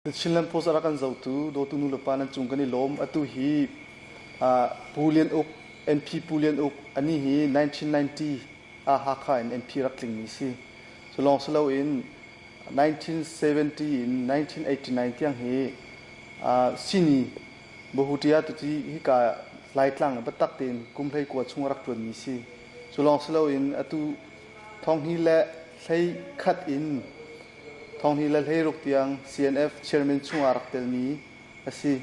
The Chinland Post a rak kan zohtu dawtu nu le pa nan cung kan i lawm. Atu hi Pu Lian Uk, MP Pu Lian Uk, ani hi 1990 ah Hakha in MP rak tlingmi si. Cu lawng si loin 1970 in 1989 tiang hi sini Bahutia tuti hika Laitlang biatak tein kum 19 chung a rak ṭuanmi si. Cu lawng si loin atu thonghnih le 11 in Thonghnih le 16 tiang CNF chairman chungah rak telmi a si.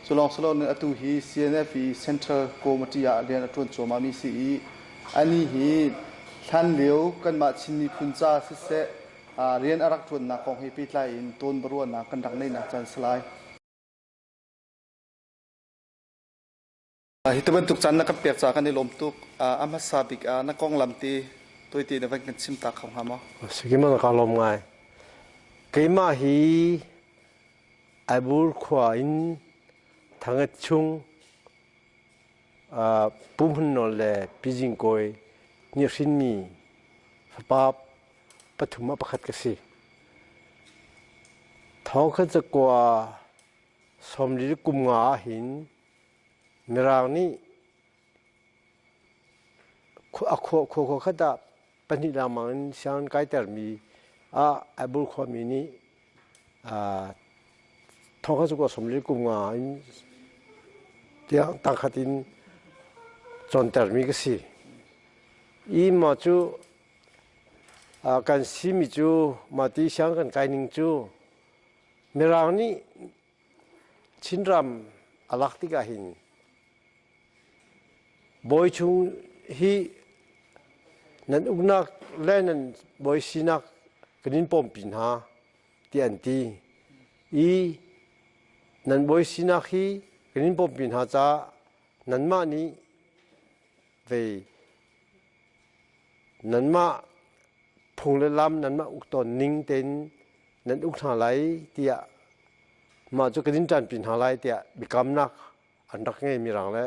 Cu lawng si loin atu hi CNF i Central Committee ah rian a ṭuan cuahmahmi si i anih hi hlanlio kanmah Chin miphun ca siseh rian a rak ṭuannak kong he pehtlai in tawn biaruahnak kan rak neihnak caan si lai. Hi bantuk caan na kan pek caah kan i lawm tuk. A hmasa bik ah na konglam te tawite na van kan chim ta kho hnga maw? Sikima na ka lawm ngai. Keimah hi Aibur khua in Thangat chung Pu Hmun Nawl le Pi Jing Kawi nih hrinmi fapa pathum ah pakhat ka si. Thawng khat zakua 40 kum nga ah hin Mirang nih a khua khua khat ah pahnih lengmang in sianginn kaitermi ah Aibur khuami nih thongkhat cu 40 kum nga in tiang tangkhat in cawntermi ka si. I mah cu kan simi cu mah ti siang kan kai ning cu Mirang nih Chinram a lak tikah hin bawi chung hi nan uknak le nan bawi sinak kan in pawmpi hna ti an ti i nan bawi sinak hi kan in pawmpi hna caah nanmah nih vei nanmah phung le lam nanmah uk tawn ning tein nan uk hna lai tiah mah cu kan in ṭanpi hna lai tiah biakamnak an rak ngei Mirang le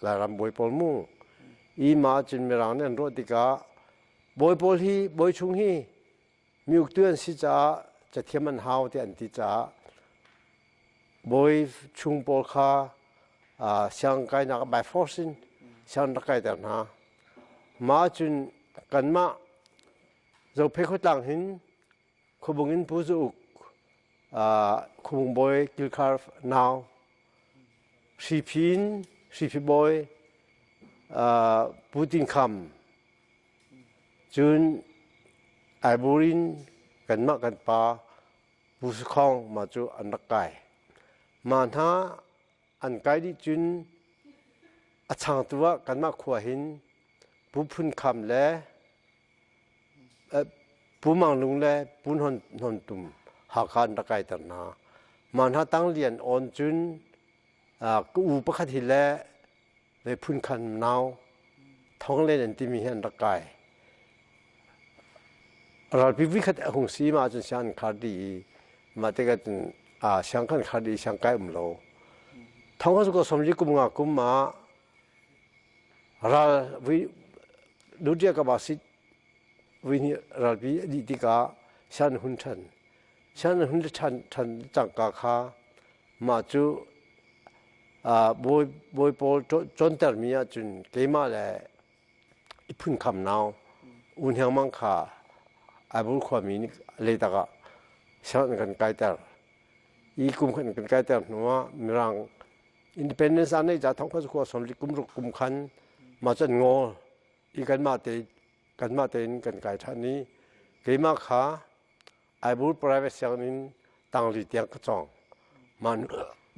Lairam bawi pawl mu. I mah cun Mirang nih an ruah tikah bawi pawl hi bawi chung hi mi uktu an si caah cathiam an hau tiah an ti caah bawi chung pawl kha siang kainak by force in siang rak kaiter hna. Mah cun kanmah Zophei khuatlang hin Khuabung in Pu Zu Uk, Khuabung bawi Kilkhar nau, Hriphi in Hriphi bawi Pu Tin Kham, cun Aibur in kanmah kan pa Pu Su Khawng mah cu an rak kai. Mah hna an kai dih cun a changtu ah kanmah khua hin Pu Phun Kham le Pu Mang Lung le Pu Hnon Hnon Tum Hakha an rak kaiter hna. Mah hna tang lian awn cun ka u pakhat hi le ve phun khan nau thong len an timi hi an rak kai. Ralpi vikhat a hung si ma cun siang an khar dih i mah tikah cun siang kan khar dih i siang kai um lo. Thong ka su somli kum nga kum ah Ral vui Lutia ka ba sit vui nih ralpi a dih tikah sian hun ṭhan. Sian hun ṭhan ṭhan cangka kha mah cu bawi bawi pawl cawntermi ahcun keimah le i phun kham nau u hniangmang kha Aibur khuami nih leitak ah sian kan kaiter. I kum khan kan kaiter hnuah Mirang Independence an neih ca thong kha khua som kum ruk kum khan ma cun ngawl i kanmah te kanmah tein kan kai ṭhan i keimah kha Aibur private sianginn tangli tiang ka cawng.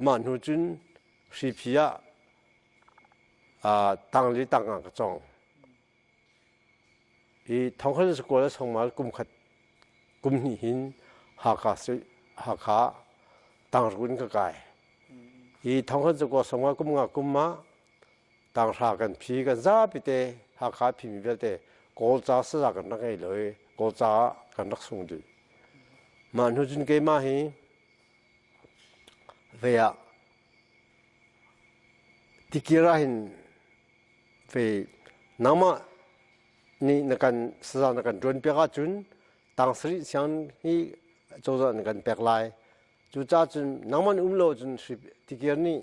Mah hnu cun Hriphi ah tangli tang ah ka cawng. I thongkhat le sakua le sangmal kum khat kum hnih hin Hakha Hakha tangruk in ka kai. I thongkhat zakua sangmal kum nga kum ah tanghra kan phi kan zapi te Hakha phimi vialte Kawlca saza kan rak ngei lo i Kawlca ah kan rak sung dih. Mah hnu cun keimah hi ve ah tikir ah hin Ve nangmah nih na kan saza na kan ṭuan piak ahcun tang sarih siang hi cozah na kan pek lai. Cucaah cun nangmah nih um lo cun tikir nih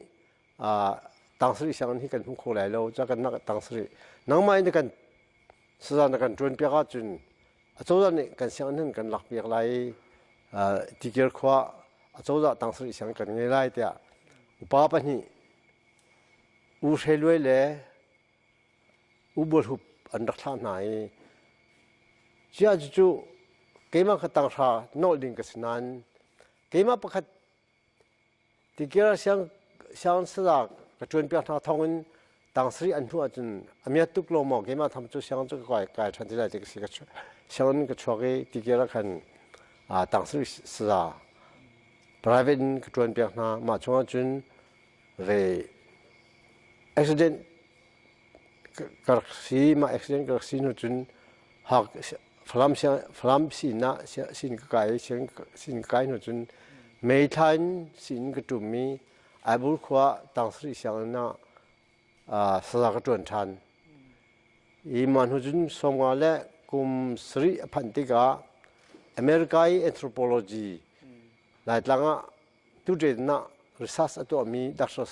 tang sarih sianginn hi kan hmu kho lai lo. Ca kan nak tang sarih nangmah in kan saza na kan ṭuan piak ahcun acozah nih kan sianginn hin kan lak piak lai i tikir khua acozah tang sarih sianginn kan ngei lai tiah upa pahnih U Hre Luai le U Bual Hup an rak thlah hna i cia cucu keimah kha tanghra nolh ding ka si nain keimah pakhat tikir siang siang saza ka ṭuan piak hna thawngin tang sarih an hnu ahcun a miat tuk lo maw keimah tham cu siang cu ka kai kai ṭhan ti lai ti ka si ka sianginn ka chuak i tikir ah khan tang sarih saza private in ka ṭuan piak hna. Mah chungah cun ve accident ka rak si. Mah accident ka rak si hnu cun hak Falam siang Falam sin ah sin ka kai sin ka kai hnu cun May thla in sin ka ṭum i Aibur khua tang sarih sianginn ah saza ka ṭuan ṭhan. I mah hnu cun 50 le kum sarih a phanh tikah America i anthropology Laitlang ah tuṭen ah research a tuahmi Dr.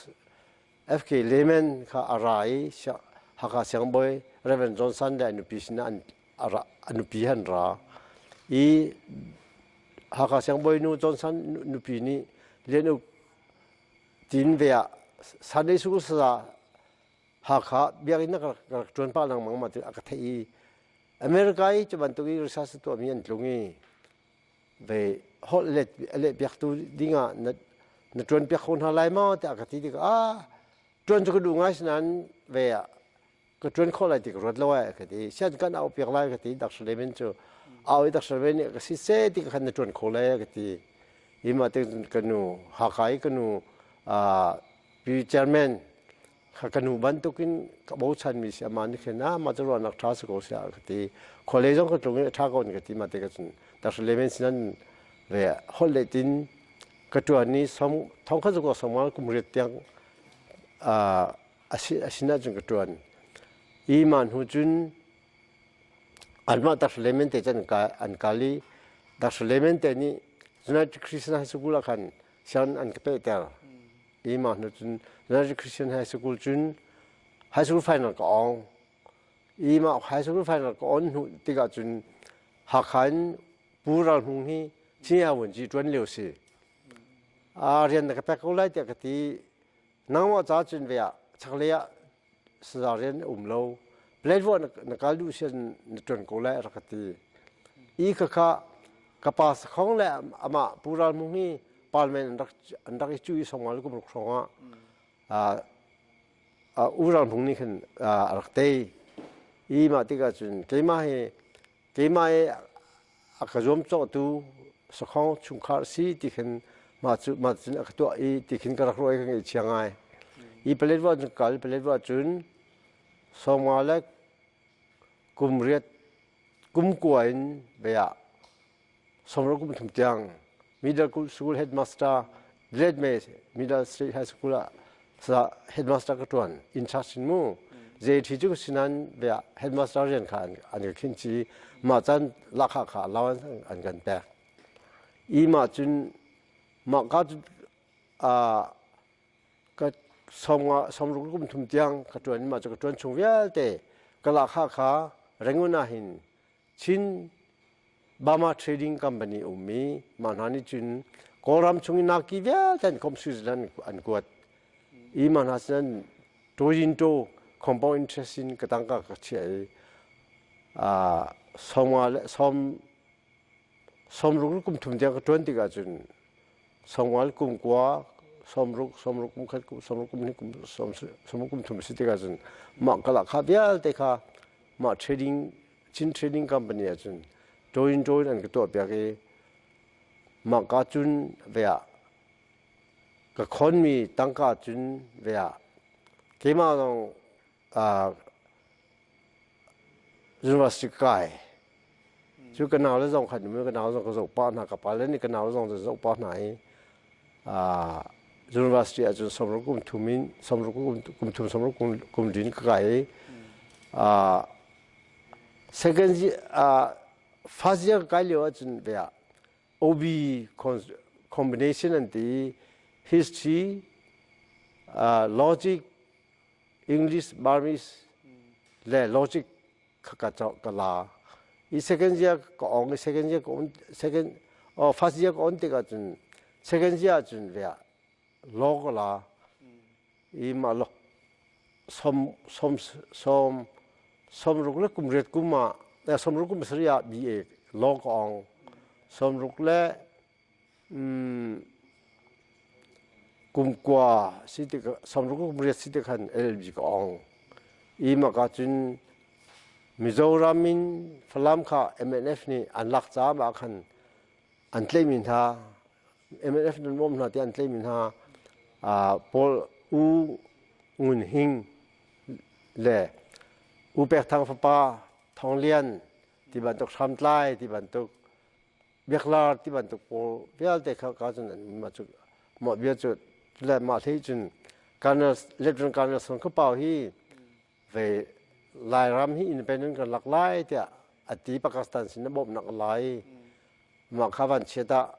F.K. Lehman kha a ra i Hakha siangbawi Reverend Johnson le a nupi sinah a nupi han ra i Hakha siangbawi nu Johnson nupi nih Lian Uk tin ve ah Sunday School saza Hakha biakinn ka rak ṭuan pah lengmang ma ti a ka theih i America i cu bantuk i research tuahmi an tlung i ve holh let leh piaktu dingah na na ṭuan piak kho hna lai maw tiah ka ti tikah, ah, ṭuan cu ka duh ngai, sinain ve ah ka ṭuan khawh lai ti ka ruat lo ai ka ti. Sian kan au piak lai ka ti. Dr. Levin cu au i Dr. Levin nih ka si se ti ka khan na ṭuan kho lai ka ti i mah te ka nu Hakha i ka nu pi chairman kha ka nu bantukin ka bochanmi si. Amah nih khin, ah, mah cu ruahnak ṭha si ko siah ka ti. Khualei zong ka tlung i a ṭha ko ka ti. Mah te ka cun Dr. Levin sinan ve holh letin ka ṭuan i som thong khat zuko somal kum riat tiang a sinah cun ka ṭuan i mah hnu cun anmah Dr. Levin te cun an kal i Dr. Levin te nih United Christian High School ah khan sian an ka pehter i mah hnu cun United Christian High School cun high school final ka awng i mah high school final ka on hnu tikah cun Hakha in Pu Ral Hmung hi Cingya Vuanci ṭuan lio si. A rian na ka pek ko lai tiah ka ti. Nangmah ca cun ve ah chaklei ah saza rian a um lo. Platform na kal duh sian na ṭuan ko lai a rak ka ti. I khakha ka pa sakhong le amah Pu Ral Hmung hi parliament an rak i cu i sawmnga le kum ruk hrawng ah U Ral Hmung nih khin a rak tei. I mah tikah cun keimah hi keimah i a ka zuamcawhtu sakhong chungkhar si ti khin mah cu mah cun a ka tuah i ti khin ka rak ruah i ka ngaihchia ngai. I Paletwa cun kal. Paletwa cun 50 le kum riat kum kua in bia 60 kum thum tiang middle school headmaster Gladme Middle State High School ah sa headmaster ka ṭuan in charge in mu. JT cu sinan bia headmaster rian kha an ka khin ci. Mah caan lakha kha allowance an kan pek i mah cun mah ka cu ka 50 60 kum thum tiang ka ṭuan. Mah cu ka ṭuan chung vialte ka lakha kha Rangoon ah hin Chin Burma Trading Company ummi mah hna nih cun Kawlram chung i naki vialte an komh Switzerland an kuat i mah hna sin to compound interest in ka tangka ka chiah i 50 le som 60 kum thum tiang ka ṭuan tikah cun 50 le kum kua 60 60 kum khat kum 60 kum hnih kum 60 kum thum si tikah cun mah ka lahkhah vialte kha mah trading Chin Trading Company ahcun tawin tawin an ka tuahpiak i mah ka cun ve ah ka khonmi tangka cun ve ah keimah zong university ka kai cu ka nau le zong khan ka nau zong ka zoh pah hna. Ka pale nih ka nau zong zoh pah hna i university ahcun 60 kum thum in 60 kum thum 60 kum din ka kai i second year, first year kai lio ahcun ve ah OB. combination an ti history, logic, English, Burmese le logic ka ka la. I second year ka ong i second year ka on second oh first year ka on tikah cun second year cun ve law ka la. I mah lo som som som 60 le kum riat kum ah 60 kum sarih ah BA law ka ong. 60 le kum kua si tik 60 kum riat si tik khan LLB ka ong. I mah ka cun Mizoram in Falam kha MNF nih an lak caah mah khan an tlaihmi hna MNF nan bawm hna tiah an tlaihmi hna Paul U Ngun Hing le U Pek Thang fapa Thawng Lian ti bantuk hramtlai ti bantuk biaklar ti bantuk pawl vialte kha ka cun an mah cu mah bia cu le mah hlei cun Colonel Lieutenant Colonel Song Khuapau hi ve Lairam hi independent kan lak lai tiah a ti Pakistan sin na bawmhnak lai mah kha van chiat ah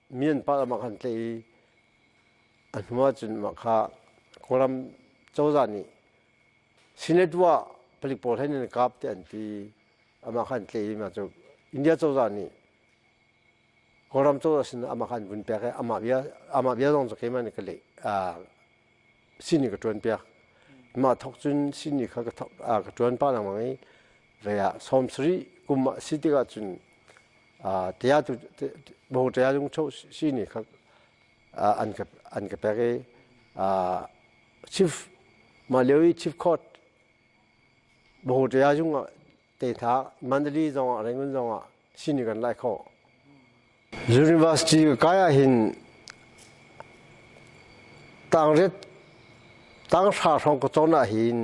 mian pa mah khan tle i a hnu ah cun mah kha Kawlram cozah nih Sinetwa palik pawl he nan kap ti an ti amah khan tle i mah cu India cozah nih Kawlram cozah sin amah khan vun pek i amah bia zong cu keimah nih ka leh sini ka ṭuan piak. Mah thawk cun sini kha ka ṭuan pah lengmang i vei ah 70 kum ah si tikah cun tia tu bo tia lung cho sini kha an ka an ka pek i chief mah lio i chief court bo tia jung ah te tha Mandalay zong ah Rangoon zong ah sini kan lai kho. University ka kai ah hin tangriat tanghra hrawng ka cawn ah hin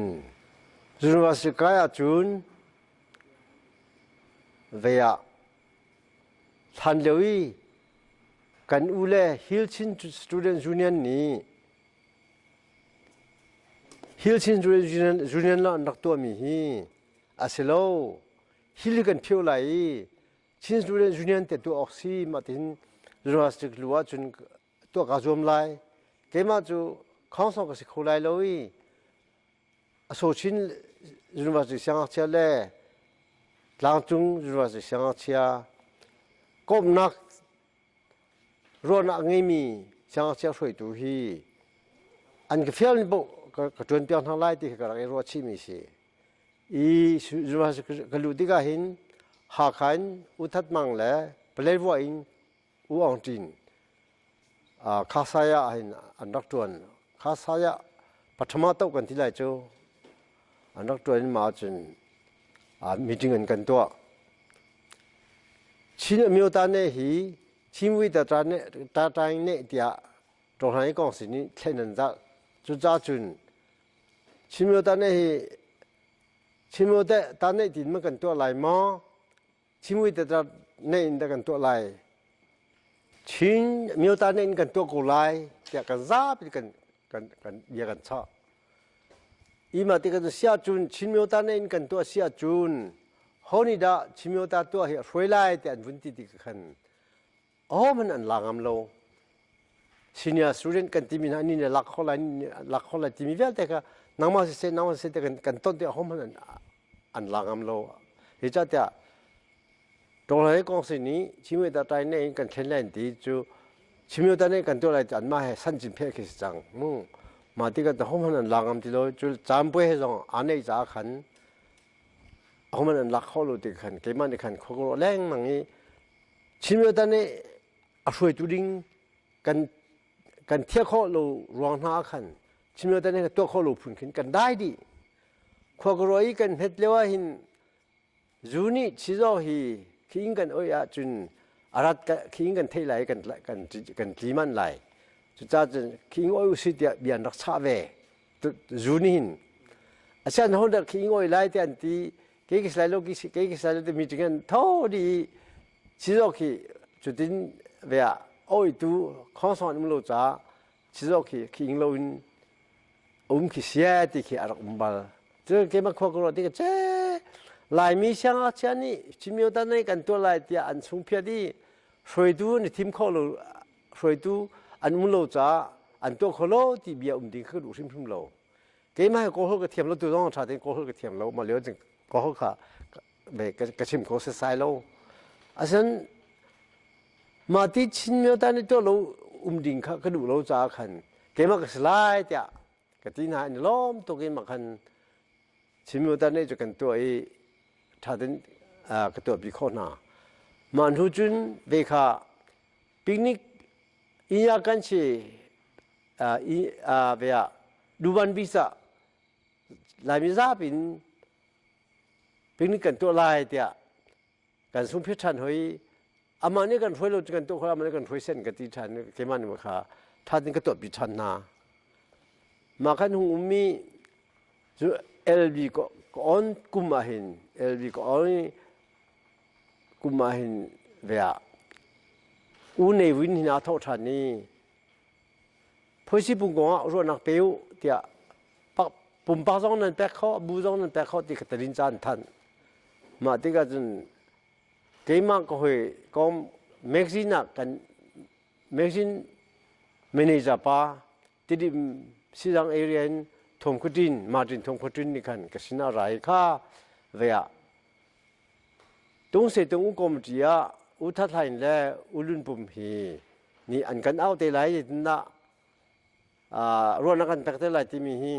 university kai ahcun vei ah hlan lio i kan u le Hill Chin Student Union nih Hill Chin Student Union la an rak tuahmi hi a si lo. Hill kan phio lai i Chin Student Union te tuah awk si mah tin university lu ahcun tuah kaa zuam lai. Keimah cu khawngsawng ka si kho lai lo i Aso Chin University siangngakchia le Tlangcung University siangngakchia kawmnak ruahnak a ngeimi siangngakchia hruaitu hi an ka fial ni paoh ka ṭuanpiak hna lai ti kha ka rak i ruah chihmi si. I ka luh tikah hin Hakha in U That Mang le Paletwa in U Aung Ṭin Khasai ah hin an rak ṭuan. Khasai ah pathama toh kan ti lai cu an rak ṭuan in mah ahcun meeting an kan tuah. Chin Amyota ne hi Chinwi ta ta ne tiah Ṭawhlan i kong sin nih thlen an zalh. Cucaah cun Chinmyo ta ne hi Chinmyo ta ne tin ma kan tuah lai maw? Chinmui ta ta ne in dah kan tuah lai? Chin myo ta ne in kan tuah ko lai tiah kan zapi kan kan kan bia kan chah. Ima ti kan sia cun Chin myo ta ne in kan tuah sia cun ho nih dah Chin myo ta tuah hi a hruai lai tiah an vun ti ti khan Ahohmanh an la ngam lo. Senior student kan timi hna nih lak kho lai lak kho lai timi vialte kha nangmah siseh nangmah siseh kan kan ton ti ahohmanh an an la ngam lo. Hi ca tiah Tawlai kong si nih Chinwe ta tai ne kan thlen lai ti cu Chimyo ta ne kan tuah lai ti anmah he san cin phe khi si cang. Mu ma ti kan ahohmanh an la ngam ti lo cu caan puai he zong aa neih caah khan ahohmanh an lak kho lo ti khan keimah nih khan khua lengmang i Chinmyo nih a hruaitu ding kan kan thiah khawh lo ruang hna ah khan Chinmyo nih tuah khawh lo phun khin kan dai dih. Khua ka ruah i kan hmet lio ah hin zu nih chizaw hi khi kan oi ahcun a rat khi kan theih lai kan kan kan tli man lai. Cucaah cun khi oi usih tiah bia an rak chah ve. Zu nih hin asian ho dah khi oi lai tiah an ti ke ki sai lo ki ke ki sai lo ti meeting an tho di chizo khi cutin ve ah oi tu khong song um lo cha chizo khi khi ing lo in um khi sia ti khi arak um bal cu ke ma khua ko ti ka che laimi siang a chia ni chimyo ta nei kan tu lai tia an chung phia di hruaitu ni thim kho lo. Hruaitu an um lo caah an tuah kho lo ti bia um ding kha ka duh hrimhrim lo. Keimah hi Kawlholh ka thiam lo, tu zong ṭha tein Kawlholh ka thiam lo. Mah lio cun Kawlholh kha ka chim kho setsai lo. Asinain mah ti Chin myo nih tuah lo um ding kha ka duh lo caah khan keimah ka si lai tiah ka ti hna. An i lawm tuk i mah khan Chin myo nih cu kan tuah i ṭha tein ka tuahpi khawh hna. Mah hnu cun ve kha picnic inya kan si ve ah Duban Beach ah Laimi zapi in picnic kan tuah lai tiah kan sungphit ṭhan hoi. Amah nih kan hruai lo cu kan tuah kho, amah nih kan hruai sen ka ti ṭhan. Keimah nih kha ṭha tein ka tuahpi ṭhan hna. Mah kan hung ummi cu LB ka on kum ah hin, LB ka on kum ah hin ve ah U Ne Win hin aa thawh ṭhan i Phoisi pung kong ah ruahnak pe u tiah pumpak zong nan pek kho, bu zong nan pek kho ti kha talin caan thanh. Mah tikah cun keimah ka hoi kom magazine ah kan magazine manager pa Tidim Sizang area in Thom Khuaṭin, Martin Thom Khuaṭin nih khan ka sinah ra i kha ve ah Tungse Tung U committee ah U That Hlain le U Lun Pum hi nih an kan au te lai dah ruahnak kan pek te lai timi hi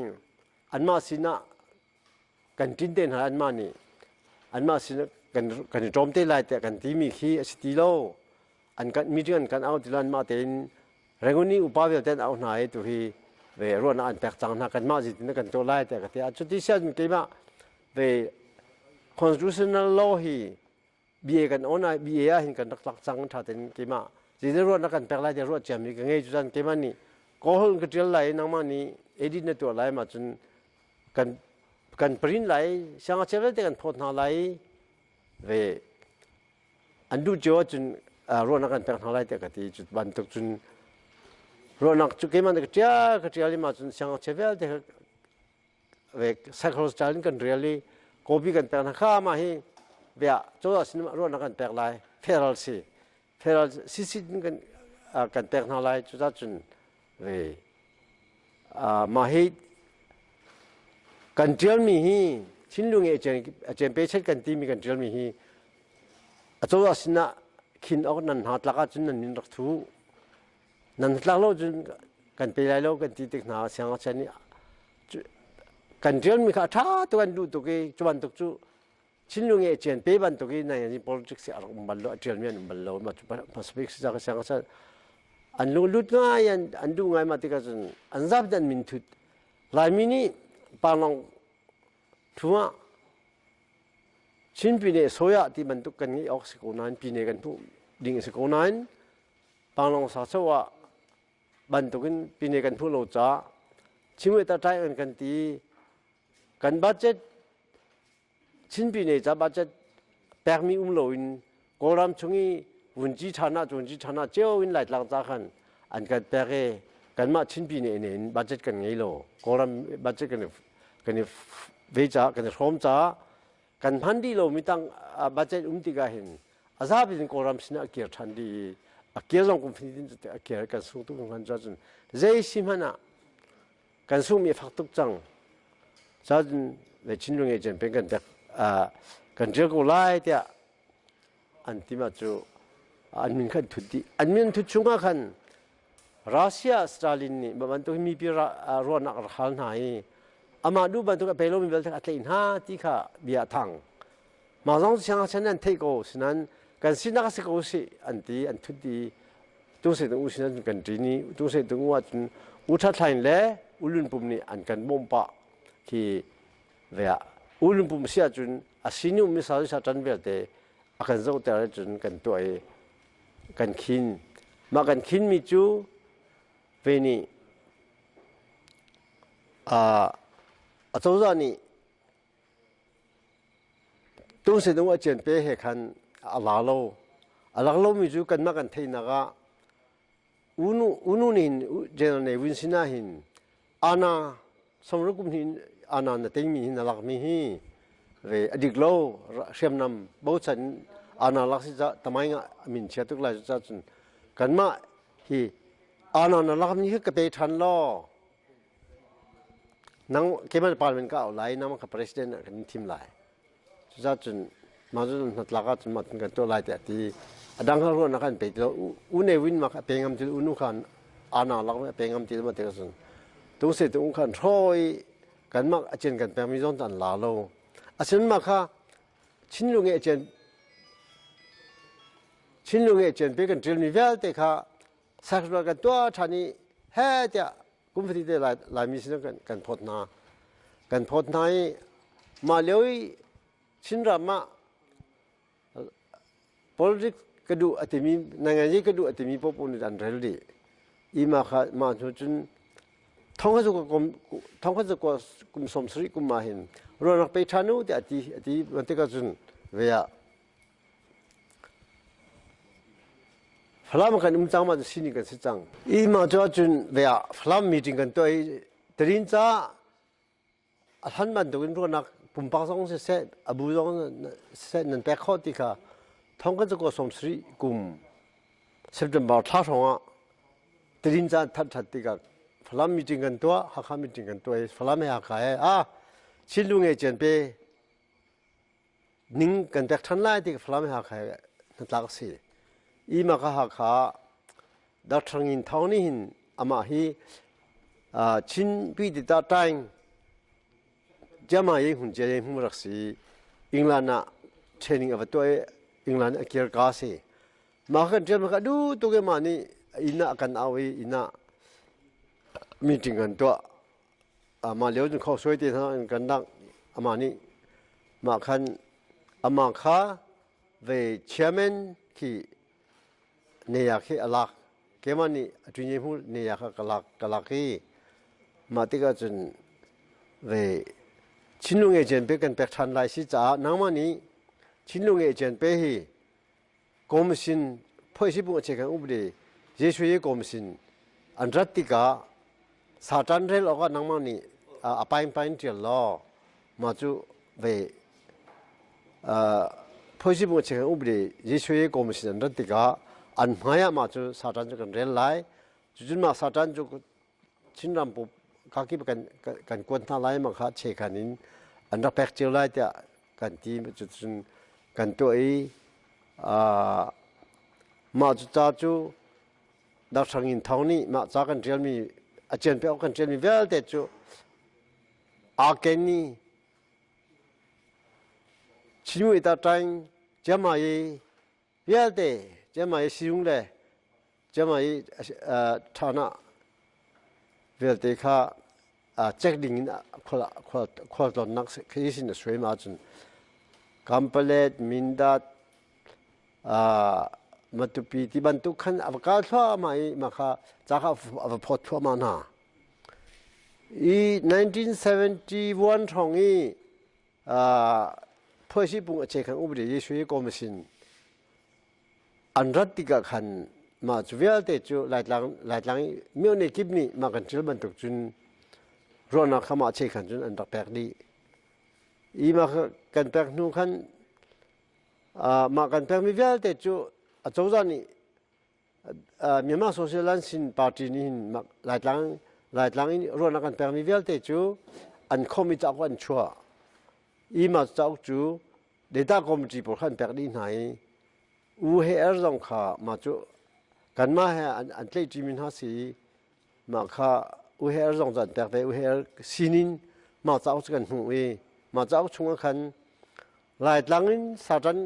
anmah sinah kan ṭin te hna, anmah nih anmah sinah kan i ṭawm te lai tiah kan timi khi a si ti lo. An kan meeting an kan au ti lo, anmah tein Rangoon i upa vialte an auh hna i tu hi ve ruahnak an pek cang hna, kanmah zeitin kan tuah lai tiah ka ti. Cuti si ahcun keimah ve constitutional law hi BA kan on ah BA ah hin kan rak tlak cang. Ṭha tein keimah zeitin ruahnak kan pek lai tiah ruah ciami ka ngei. Cucan keimah nih Kawlholh ka ṭial lai, nangmah nih edit na tuah lai, mah cun kan print lai, siangngakchia vialte kan phawt hna lai, ve an duh cio ahcun ruahnak kan pek hna lai tiah ka ti. Cu bantuk cun ruahnak cu keimah nih ka ṭial ka ṭial i mah cun siangngakchia vialte ve psychological in kan rel i copy kan pek hna. Kha mah hi bia cozah sin ruahnak kan pek lai, federal si federal sisi kan kan pek hna lai. Cucah cun ve mah hi kan ṭialmi hi thinlung i a cen pe chet kan timi kan ṭialmi hi a cozah sinah khin awk nan hna tlak ahcun nan min rak thu, nan tlak lo cun kan pe lai lo kan ti tik hna. Siangngakchia nih kan ṭialmi kha a ṭha tuk an duh tuk i cu bantuk cu Chinlung i a cian pe bantuk i nai politics a rak um bal lo, a ṭialmi an um bal lo. Hmasabik si cang siangngakchia an lung lut ngai, an duh ngai. Mah tikah cun an zapi an min thut. Laimi nih Panglong thu ah Chin Pyine Soya ti bantuk kan ngeih awk si ko nain, pyine kan hmuh ding a si ko nain Panglong Sacho ah bantukin pyine kan hmuh lo caah Chinwe ṭai an kan ti. Kan budget, Chin Pyine ca budget pekmi um loin Kawlram chung i vunci ṭhan ah vunci ṭhan ah cio in Laitlang ca khan an kan pek i kanmah Chin Pyine in budget kan ngei lo. Kawlram budget kan i ve caah, kan i hrawm caah kan hman dih lomi tang budget um tikah hin a zapi in Kawlram sinah a kir ṭhan dih i a kir zong kum fatin a kir, kan sung tuk hman cun zei si hmanh ah kan sungmi a fak tuk cang. Cun le Chinlung e chen peng kan tek kan ṭial ko lai tiah an ti. Mah cu an min khan thut dih. An min thut chungah khan Russia Stalin nih bantuk mipi ruahnak rak hal hna i amah duh bantuk a pe lomi vialte a tlaih hna ti kha bia a thang. Mah zong siangngakchia an theih ko sinan kan sinak a si ko si an ti. An thut i tung se tung u sinan kan ṭin i tung se tung u ahcun U Ṭhat Hlain le U Lun Pum nih an kan bawmh pah khi ve ah. U Lun Pum si ahcun a sini ummi sa sa ṭan vialte a kan zohter ahcun kan tuah i kan khin. Mah kan khinmi cu ve nih a cozah nih Tung se tung a cian pe he khan a la lo. A lak lomi cu kanmah kan theihnak ah unu unu nih hin General Ne Win sinah hin ana samru kum hin ana na teimi hin na lakmi hi ve a dik lo, hriamnam bochan ana lak si ca tamai nga min chia tuk lai. Cu cun kanmah Hi ana na lakmi hi ka pe ṭhan law nang keimah parliament ka auh lai nangmah ka president ah kan thim lai. Cucaah cun mah cu hnatlak ahcun mah kan tuah lai tiah a ti. A dang kha ruahnak an pe ti lo. U Ne Win mah kha a pe ngam ti lo. U Nu kha ana lak a pe ngam ti lo mah ti cun tung se tung khan hrawi kanmah a cen kan pekmi zong an la lo. Asin mah kha Chinlung e cen Chinlung e cen pe kan ṭilmi vialte kha sakrual kan tuah ṭhan i he tiah kum fatite Laimi sin kan kan phawt hna. Kan phawt hna i mah lio i Chinram ah politics ka duh a timi nanganyi ka duh a timi paohpaoh nih an rel dih. I mah kha mah hnu cun thong kha kum 70 kum ah hin ruahnak pe ṭhan u tiah a ti a ti tikah cun ve ah Falam kan um cang ma cu sining kan si cang. I mah cu ahcun ve ah Falam meeting kan tuah i Tarin ca a hlan bantukin ruahnak pumpak zong siseh a bu zong siseh nan pek khawh ti kha thong kan cakuat 70 kum September thla hrawng ah Tarin ca that that tikah Falam meeting kan tuah Hakha meeting kan tuah i Falam he Hakha he ah Chinlu nge cian pe ning kan pek ṭhan lai ti Falam he Hakha he hnatlak a si. I mah ka Hakha Dr. Ngin Thawng nih hin amah hi Chin pi ti ta taing Jama ye hun je ye hmu rak si England ah training a va tuah i England a kir ka si. Mah kan ṭial ka du tuk i mah nih inn ah kan au i inn ah meeting kan tuah. Mah lio cun khau te hna kan dang amah nih mah khan amah kha ve chairman khi ne khi a lak keimah nih a ṭuinye hmu ne kha ka lak ka lak i mah tikah cun ve Chinlung agent pe kan pek ṭhan lai si caah nangmah nih Chinlung agent pe hi Komsin phoihsipung a chekan upde Jesuh i komsin an rat tikah Satan rel awkah nangmah nih a pain pain ṭial law mah cu ve phoihsipung a chekan upde Jesuh i komsin an rat tikah an hmaiah mah cu Satan cu kan rel lai. Cucun mah Satan cu Chinram kakip kan kan kuat hna lai ma kha chekhan in an rak pek cio lai tiah kan ti cucun kan tuah i mah cu ca cu Darthang in Thawng nih mah ca kan ṭialmi a cian pek kan ṭialmi vialte cu aa ken i Chinmui ta ṭaing ciama i vialte ciama i siung le ciama i ṭhana vialte kha check ding in khualtlawnnak khi sin a suai ma cun Kampalet, Mindat, Matupi ti bantuk khan a va kal thluahmah i mah kha ca kha a va phawt thluahmah hna. I 1971 hrawng i phuaisi pung a che khan upadi Jesuh i kawm sin an rat tikah khan mah cu vialte cu Laitlang Laitlang i myone kip nih mah kan ṭil bantuk cun ruahnak kha mah che khan cun an rak pek dih. I mah kan pek hnu khan mah kan pekmi vialte cu acozah nih Myanmar Social Lansin Party nih hin Laitlang Laitlang in ruahnak kan pekmi vialte cu an khawmh i cauk an chuah. I mah cauk cu data committee pawl kha an pek dih hna i U he er zong kha mah cu kanmah he an tlaihṭimi hna si i mah kha U he er zong cu an pek ve. U he er sinin mah cauk cu kan hmuh i mah cauk chungah khan Laitlang in Satan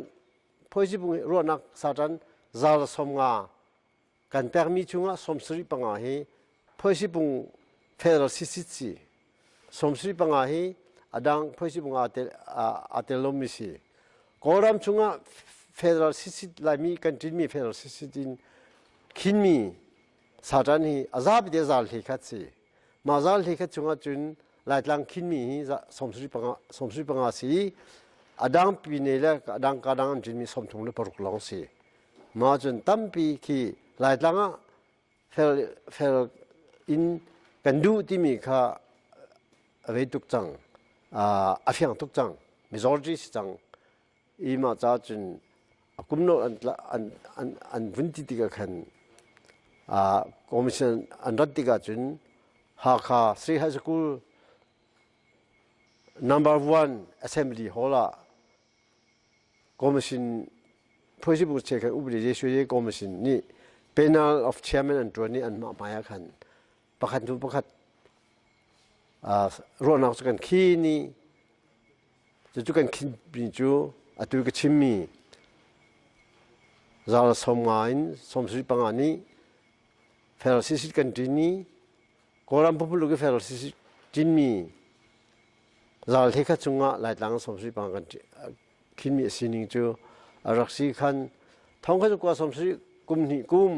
phoizibung i ruahnak Satan zal 50 kan pekmi chungah 75 hi phoisibung federal sisit si 75 hi adang phoisibung aa tel lomi si Kawlram chungah federal sisit Laimi kan ṭinmi federal sisit in khinmi Satan hi a zapi te zal hlei khat si mah zal hlei khat chungah cun Laitlang khinmi hi 75 si a dang pine le a dang ka dang an ṭinmi 36 lawng si mah cun tampi khi Laitlang ah fel fel in kan duh timi kha a vei tuk cang a fiang tuk cang majority si cang i mah ca cun a kum nawl an an an an vun ti tikah khan. Commission an rat tikah cun Hakha Sri High School number one assembly hall ah commission phuaisibung che khan upadi Jesuit commission nih panel of chairman an ṭuan i anmah hmai ah khan pakhat hnu pakhat ruahnak cu kan khin i cucu kan khinmi cu atu ka chimmi zal 50 in 75 nih federal sisi kan ṭin i Kawlram pumpak i federal sisi ṭinmi zal the khat chungah Laitlang 75 kan khinmi a sining cu a rak si khan thongkhat kua 70 kum hnih kum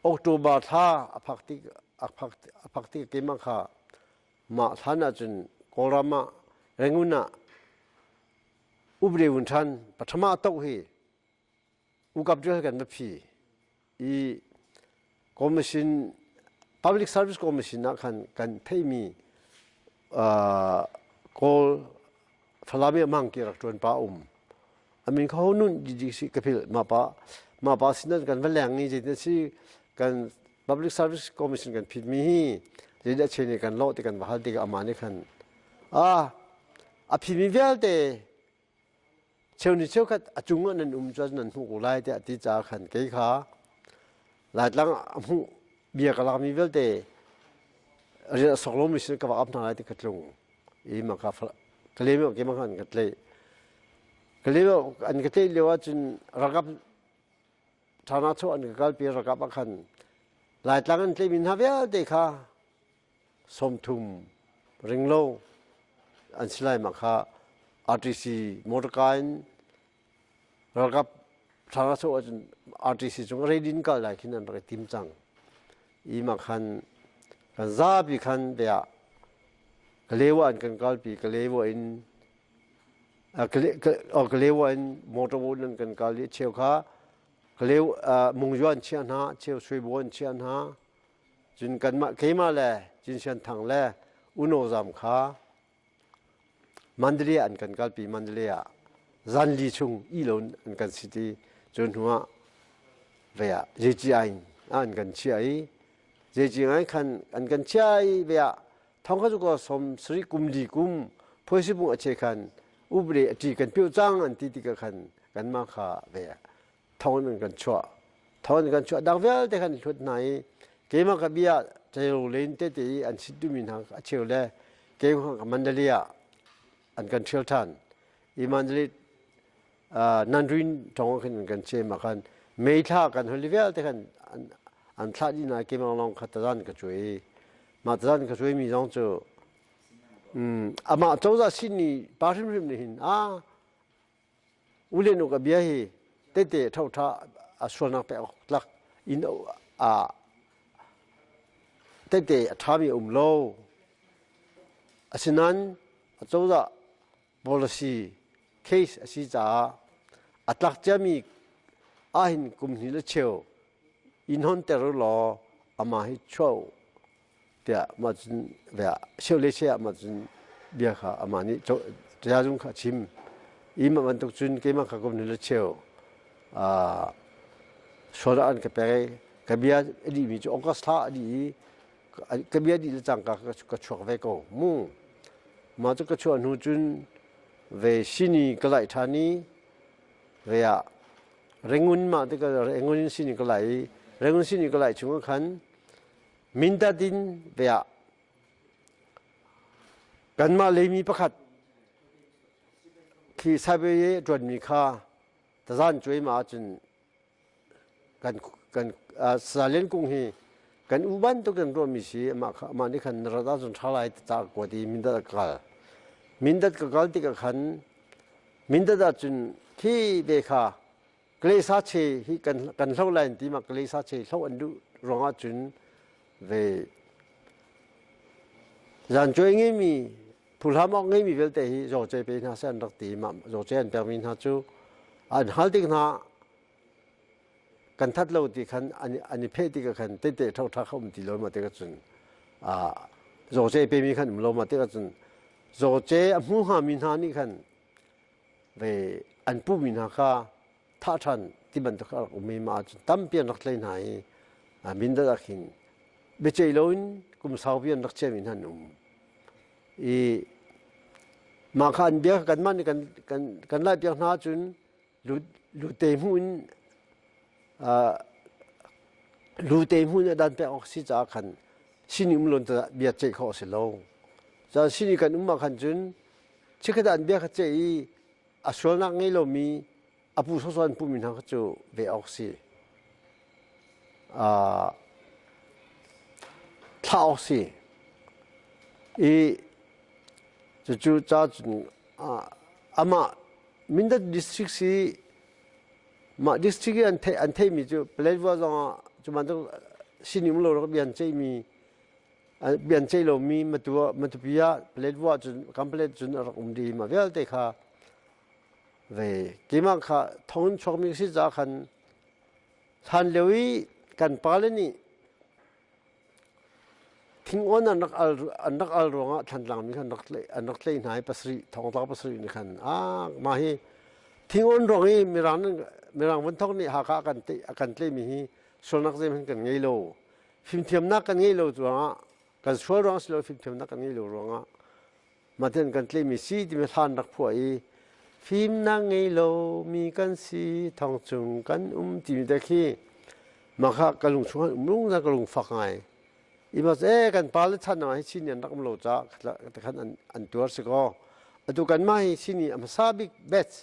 October thla a phak tik a phak tik keimah kha mah hlan ahcun Kawlram ah Rangoon ah upde vun ṭhan pathama tok hi ukap drill kan va phi i commission public service commission ah khan kan theimi Kawl Falam i amang ki rak ṭuan pa um amin kho nun di si ka phil ma pa ma pa sinan kan va leng i zeitin si kan public service commission kan phit mi hi zeidah chen kan lo ti kan va hal tikah ama nih khan a a phimi vialte cheu ni cheukhat a cung ah nan um cun nan hmuh ko lai tiah ti caah khan kei kha Laitlang a hmuh bia ka lakmi vialte rian a sok lomi sin ka va ap hna lai ti ka tlung i mah ka ka lem ke mah an ka tlaih ka lem an ka tlaih lio ahcun ralkap thana cho an ka kalpi ralkap ah khan Laitlang an tlaihmi hna vialte kha 30 ringlo an si lai mah kha RTC motorcar in ralkap thla so ahcun RTC cung ready in kal lai khin an rak i tim cang i mah khan kan zapi khan bia Kalewa an kan kalpi Kalewa in Kalewa in motor boat an kan kal i cheu kha Kalew Mungyu an chiah hna cheu Suibo an chiah hna cun kanmah keimah le Cinsian Thang le Uno Zam kha Mandalay an kan kalpi Mandalay ah zanli chung ilo an kan sit i cu hnu ah ve ah JGI an kan chiah i JGI khan an kan chiah i ve ah thong kha cu ko som sari kum li kum phuaisibung a che khan ubre a ṭi kan pio cang an ti tikah khan kanmah kha ve ah thong an kan chuah thong an kan chuah dang vialte khan hlut hna i keimah ka bia cheu len tete i an sit duhmi hna a cheu le keimah ka Mandalay ah an kan ṭhial ṭhan i Mandalay Nanrin ṭong khin an kan cem ah khan mei thla kan holi vialte khan an thlah dih na keimah lawng kha tazan ka cuai mah tazan ka cuai mi zong cu amah cozah sin ni pa hrimhrim nih hin a U le nu ka bia hi tete ṭhoṭha a sualnak pek awk tlak in a tete a ṭhami a um lo. Asinain acozah policy case a si caah a tlak ciami ahhin kum hnih le cheu in honter u law amah hi chuah u. Tiah mah cun sio le sia mah cun bia kha amah nih tayazung kha a chim i mah bantuk cun keimah kha kum le cheu sual an ka pek i ka bia a dihmi cu August thla a dih i ka bia dih le cangka ka chuak ve ko mu mah cu ka chuah hnu cun ve sini ka laih ṭhan i ve ah Rangoon mah tikah Rangoon sini ka laih i Rangoon sini ka laih chungah khan Mindat in ve ah kanmah leimi pakhat khi Siberia a ṭuanmi kha tazan cuai ma ahcun kan kan Salian kung hi kan u bantuk kan ruahmi si amah kha amah nih khan na rat ahcun ṭha lai ti ca kuat i Mindat a kal. Mindat ka kal tikah khan Mindat ahcun khi ve kha Kalesa che hi kan kan hlo lai ti ma Kalesa che hlo an duh ruangah cun ve zan cuai ngeimi phuhlam awk ngeimi vialte hi zawce pe hna seh an rak ti ma zawce an pekmi hna cu an hal tik hna kan that lo ti khan an i pheh tik khan tete tho tha kha um ti lo ma te ka cun a zawce pe mi khan um lo ma te ka cun zawce a hmu hnga mi hna nih khan ve an pumi hna kha thah ṭhan ti bantuk a rak um i mah ahcun tampi an rak tlai hna i. Mindat ah khin biaceih loin kum saupi an rak chiami hna an um. I mah kha an bia kanmah nih kan kan kan laihpiak hna ahcun lute hmuh in lute hmuh in a dan pek awk si caah khan sini um lon bia ceih khawh a si lo. Cun sini kan um ah khan cun chikkhat ah an bia kha ceih i a sualnak ngei lomi a pu sawsawh an puhmi hna kha cu ve awk si. Thlah awk si. I cucu ca cun amah Mindat district si mah district i an theih an theihmi cu Paletwa zong ah cu bantuk sining lo rak bian ceihmi bian ceih lomi Matu Matupi ah Paletwa cun Kanpalet cun a rak um dih mah vialte kha ve keimah kha thong in chuakmi si caah khan hlan lio i kan pale nih Thingon an rak al an rak al ruangah Thantlang mi khan an rak tlaih hna i pasarih thongtla pasarih nih khan ah mah hi thingon ruang i Mirang Mirang vunthok nih Hakha kan a kan tlaihmi hi sualnak zeihmanh kan ngei lo. Fimthiamnak kan ngei lo ruangah kan sual ruang si lo fimthiamnak kan ngei lo ruangah Mahtin kan tlaihmi si timi hla an rak phuah i fimnak ngei lomi kan si thong chung kan um timi te khi mah kha ka lung chung um lung ka lung fak ngai. I mas e kan pa le chan hi Chin an rak um lo ca khan an tuar si ko. Atu kan mah hi Chin a hmasa bik batch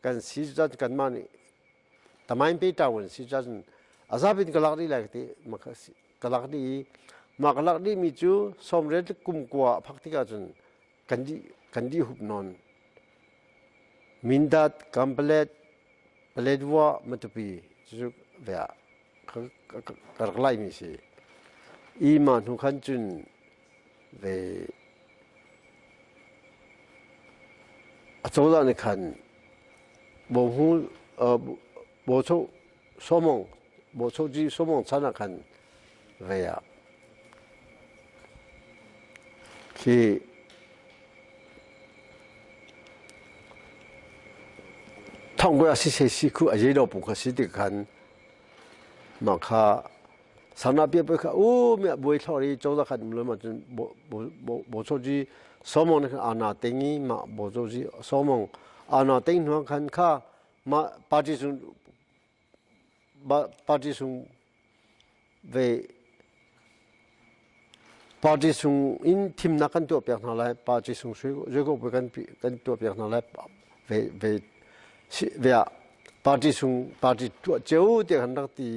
kan si cun kan mah nih tamain pe tawun si cun azapin ka lak dih lai ka ti ka lak dih i mah ka lak dihmi cu sawmriat le kum kua a phak tikah cun kan dih kan dih hup nawn. Mindat, Kanpalet, Paletwa, Matupi cucu ve ah ka rak laimi si. I mah hnu khan cun ve acozah nih khan Bohmu Bocho Sawmong Bochoji Sawmong chan ah khan vei ah khi thongkui a si se si khu a ye do pu kha si ti khan mah kha sana pia pe kha u me buai thlor i cozah khan um lo ma cun Bochoji Sawmong nih khan ana tengi ma Bochoji Sawmong ana teng hnuang khan kha mah party chung party chung ve party chung in thimnak kan tuah piak hna lai party chung sui ko kan kan tuah piak hna lai ve ve ve ah party chung party tuah ceu te kan rak ti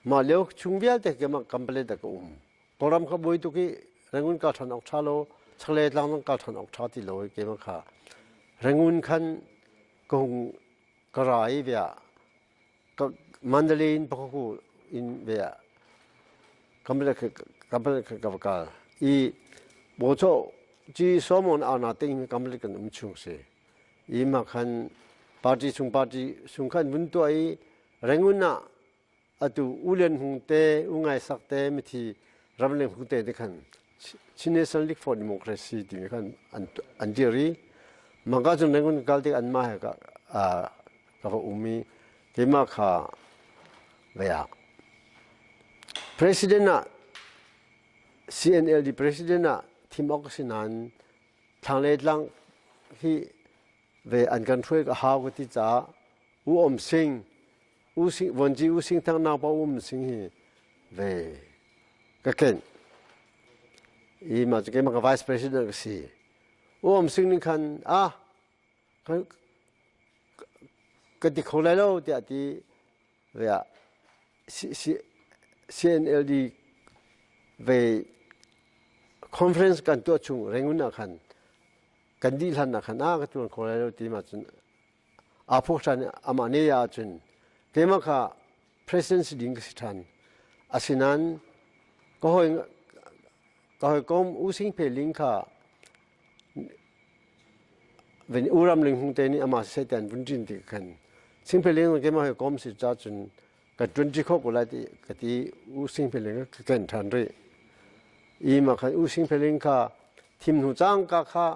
mah lio chung vialte ke mah company da ka um Kawlram kha buai tuk i Rangoon kal ṭhan awk ṭha lo, chaklei tlang zong kal ṭhan awk ṭha ti lo i keimah kha Rangoon khan ka hung ka ra i via ka Mandalay in Pakhaku in via Kamala Kamala ka va kal i Bocho ci Solomon ana ting Kamala kan um chung si i ma khan party chung party chung khan vun tuah i Rangoon ah Atu U Lian Hmung te, U Ngai Sak te, mithi Ram Leng Hmung te te khan Chin National League for Democracy timi khan an dir i mangka cun Rangoon kal tik anmah he ka ka va um i keimah kha vei ah President ah CNLD President ah thim awk a si nain thlanglei tlang hi ve an kan hruai ka hau ka ti caah U Om Sing U Sing Vonci U Sing Thang nau pa Um Sing hi ve ka kenh i mah cu keimah ka vice president ka si. U Om Sing nih khan ah ka ti kho lai lo tiah ti ve ah CNLD ve conference kan tuah chung Rangoon ah khan kan dih hlan ah khan ah ka tuan kho lai lo ti ma cun aa phok ṭhan i amah ne ahcun keimah kha president si ding ka si ṭhan. Asinain ka hawi ka hawikom U Sing Phe Ling kha ven U Ram Ling Hung te nih amah siseh ti an vun ṭin ti khan Sing Phe Ling keimah hawikom si ca cun ka ṭuanṭi kho ko lai ti ka ti U Sing Phe Ling ka ken ṭhan rih. I mah khan U Sing Phe Ling kha thim hnu cangka kha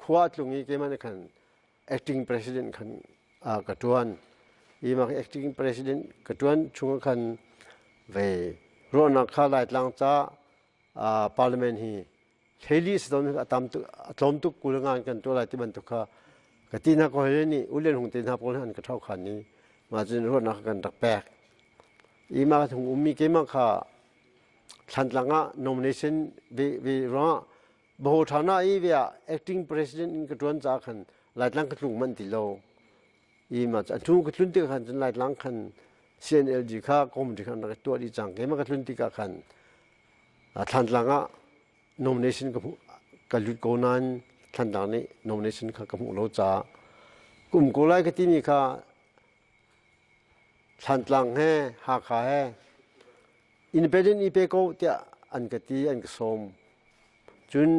khua tlung i keimah nih khan acting president khan ka ṭuan. I mah acting president ka ṭuan chung khan Ve ruahnak kha Laitlang ca parliament hi hleili si ton a tam tuk a tlawm tuk kul ngan kan tuah lai ti bantuk kha ka ti hna ko he nih ulen hung te hna pawl an ka thau khan ni ma cun ruahnak kan rak pek i ma thung ummi keimah kha Thlantlang ah nomination ve ve ruangah Baho thana i ve ah acting president in ka tuan ca khan Laitlang ka tlung man ti lo i ma a hnu ka tlun tik khan cun Laitlang khan CNLD kha committee khan rak tuah dih cang keimah ka tlun tikah khan Thlantlang ah nomination ka hmuh ka lut ko nain Thlantlang nih nomination kha ka hmuh lo caah kum ko lai ka timi kha Thlantlang he Hakha he independent i pe ko tiah an ka ti an ka sawm. Cun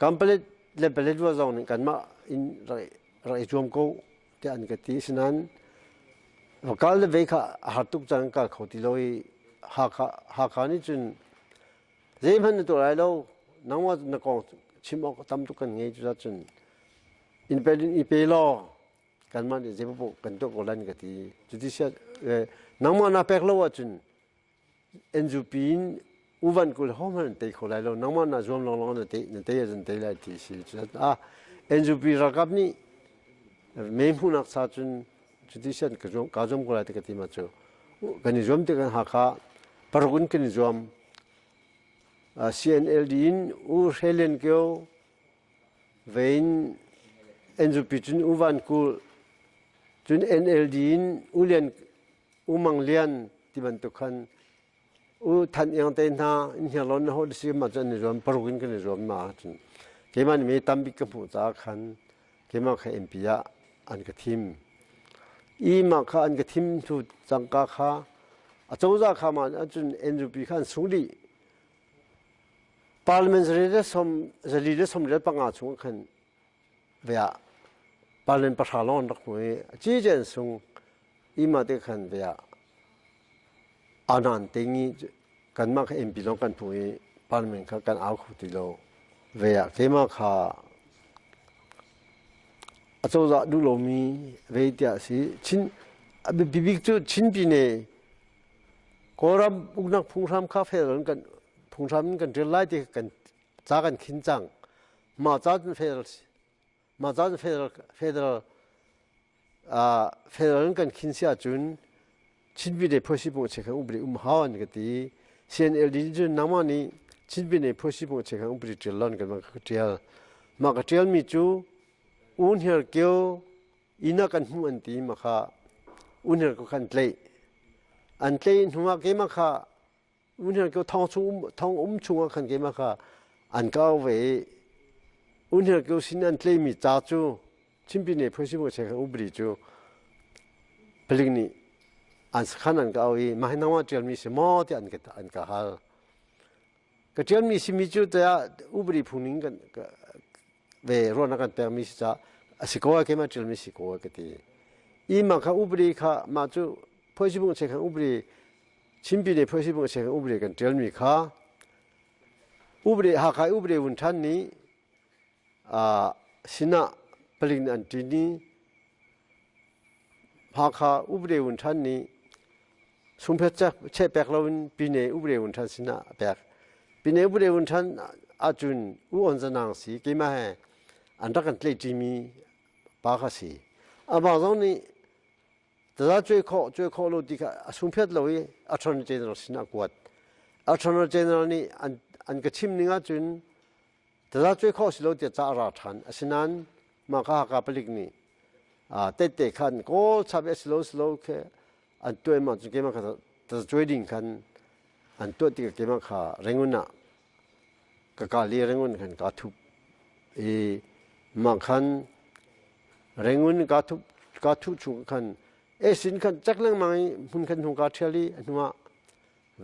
Kampalet le Paletwa zong nih kanmah in rak i zuam ko tiah an ka ti. Asinain va kal le vei kha a har tuk cang kal kho ti lo i Hakha, Hakha nih cun zeihmanh na tuah lai lo nangmah na kong chim awk tam tuk kan ngei cucaah cun independent i pe law kanmah nih zeipaoh kan tuah ko lai ka ti. Cuti siah nangmah naa pek lo ahcun NUP in uvan kul hohmanh an tei kho lai lo nangmah na zuam lawnglawng na tei na tei ahcun tei lai ti si. Cucaah NUP ralkap nih me hmuhnak sa cun cuti sian ka zuam ka zuam ko lai ti ka ti ma cu kan i zuam tikah Hakha paruk in kan i zuam. CNLD in U Hre Lian Kio vein NUP cun U Van Kul cun NLD in U Lian U Mang Lian ti bantuk khan U Than Iang te hna in Hniarlawn na ho si ma cu an i zuam paruk in kan i zuam ma cun keimah nih mi tambik ka hmuh caah khan keimah kha MP ah an ka thim i mah kha an ka thim thu cangka kha a cozah kha ma cun NUP kha an sung dih. Parliament 445 chung khan ve ah parliament 10 lawng an rak hmu i cijen sung ima te khan ve ah anan ting i kanmah kha MP lawng kan hmu i parliament kha kan au kho ti lo ve ah keimah kha acozah duh lomi ve tiah si Chin bibik cu Chin Pine Kawlram uknak phunghram kha federal kan phunghram in kan ṭial lai ti kan ca kan khin cang. Mah ca cun federal mah ca cun federal federal federal in kan khin si ahcun Chin Pyine Phuasipung chekhan upadi um hau an ka ti. CNLD cun nangmah nih Chin Pyine Phuasipung chekhan upadi ṭial lon kan ka ṭial. Mah ka ṭialmi cu U Hniar Kio inn ah kan hmuh an ti ma kha unher ko khan tlaih an tlaih hnu ah keimah kha unher ko thong chung um thong um chung ah khan keimah kha an ka au ve i unher ko sin an tlaihmi ca cu Chinpi ne phusi che khan ubri cu palik nih an sakhan an ka au i mah hi nangmah ṭialmi si maw tiah an ka an ka hal ka ṭialmi simi cu tiah upadi phungning kan ve ruahnak kan pekmi si caah a si ko ai keimah ṭialmi si ko ai ka ti i mah kha upadi kha mah cu phoisibung che khan upadi Chinpi nih phoisibung che khan upadi kan ṭialmi kha upadi Hakha upadi vun ṭhan nih sinah palik nih an ṭin i Hakha upadi vun ṭhan nih Sungphet cheh pek loin Pyine upadi vun ṭhan sinah a pek. Pyine upadi vun ṭhan ahcun U On Zanang si keimah he an rak kan tlaihṭimi pa kha si. Amah zong nih taza cuai khawh cuai khawh lo ti kha a sungphet lo i Attorney General sinah a kuat. Attorney General nih an, an ka chim ning ahcun Taza cuai khawh si lo tiah ca a ra ṭhan. Asinain mah ka Hakha palik nih tette khan kawl chap i a si lo si lo khi an tuah ma cun keimah kha taza cuai ding khan an tuah tikah keimah kha Rangoon ah ka kal i Rangoon khan kaa thup i mah khan Rangoon kaa thup kaa thuh chung khan esin khan cek lengmang i hmun khan hung kaa ṭhial i a hnuah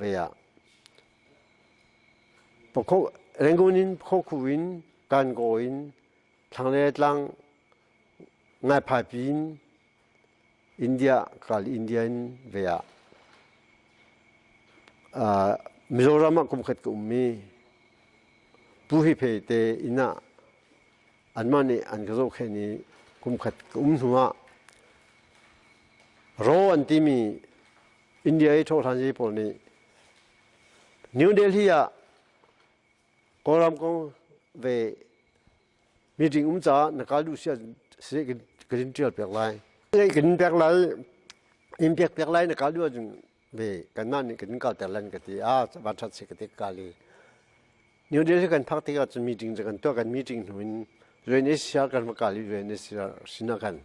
ve ah Rangoon in Phokhu in Kangaw in thlanglei tlang Ngaiphaipi in India kal India in ve ah Mizoram ah kum khat ka ummi Pu Hi Phe te inn ah anmah nih an ka zohkhenh i kum khat ka um hnu ah Raw an timi India i ṭhohhlanzi pawl nih. New Delhi ah Kawlram kong ve meeting um caah na kal duh si si kan in ṭial piak lai. Kan in pek lai, in pek piak lai na kal duh ahcun ve kanmah nih kan in kalter lan ka ti. Ah, van ṭhat si ka ti ka li. New Delhi kan phak tikah cun meeting cu kan tuah kan meeting hnu in UNHCR kan va kal i UNHCR sinah khan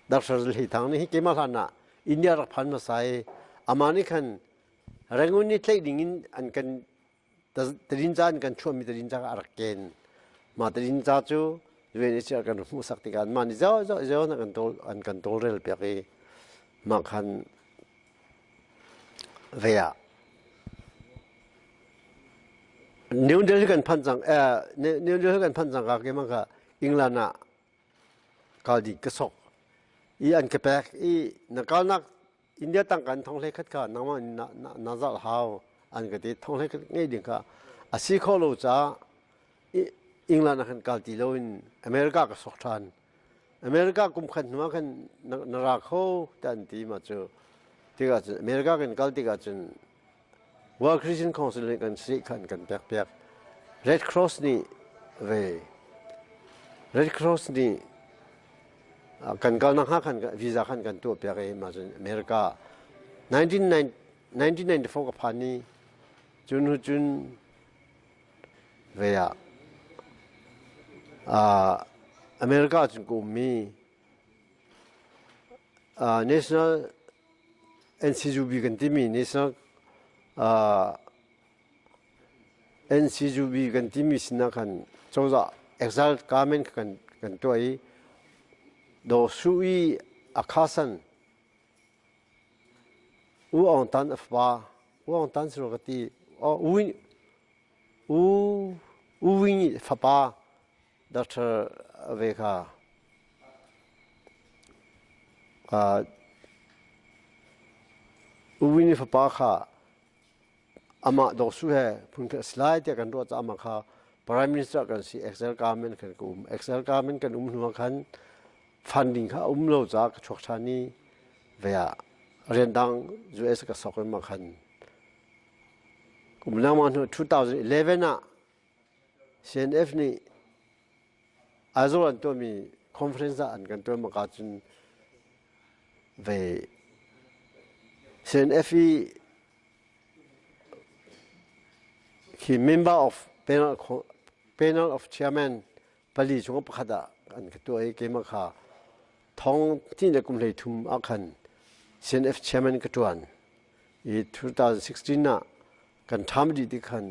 Dr. Hlei Thang nih hi keimah hlan ah India rak phan hmasa i amah nih khan Rangoon nih tlaih ding in an kan tadinca an kan chuahmi tadinca kha a rak ken. Mah tadinca cu UNHCR kan hmuhsak tikah mah nih zo zo zo an kan tawl an kan tawlrel piak i mah khan ve ah New Delhi kan phan cang New Delhi kan phan cang ka keimah kha England ah kal ding ka sok i an ka pek i na kalnak India tangka in thong hlei khat kha nangmah na, na, na zalh hau an ka ti thong hlei khat ngei ding kha a si kho lo caah England ah khan kal ti loin America ka sok ṭhan America kum khat hnu ah khan na, na ra kho ti an ti ma cu tikah cun America kan kal tikah cun World Christian Council nih kan si khan kan pek piak. Red Cross nih ve Red Cross nih kan kal nakhnga khan visa khan kan tuah piak i mah cun America 1994 ka phan ni cun hu cun ve ah America cun ka ummi National NCUB kan timi National NCUB kan timi sinah khan cozah exile government kan kan tuah i Daw Su i a khasan U Aung Tan a fapa U Aung Tan si ka ti U U U Win fapa Dr. ve kha U Win fapa kha amah Daw Su he phun a si lai tiah kan ruah caah amah kha Prime Minister kan si exile government kan ka um exile government kan um hnu ah khan funding kha a um lo caah ka chuak ṭhan i ve ah rian dang US ka sok in mah khan kum lengmang hnu 2011 ah CNF nih Aizawl an tuahmi conference ah an kan tuah maka cun ve CNF i khi member of panel, panel of chairman pali chung pakhat ah an ka tuah i keimah kha thong ti le kum hlei thum ah khan CNF chairman ka tuan i 2016 ah kan ṭham dih ti khan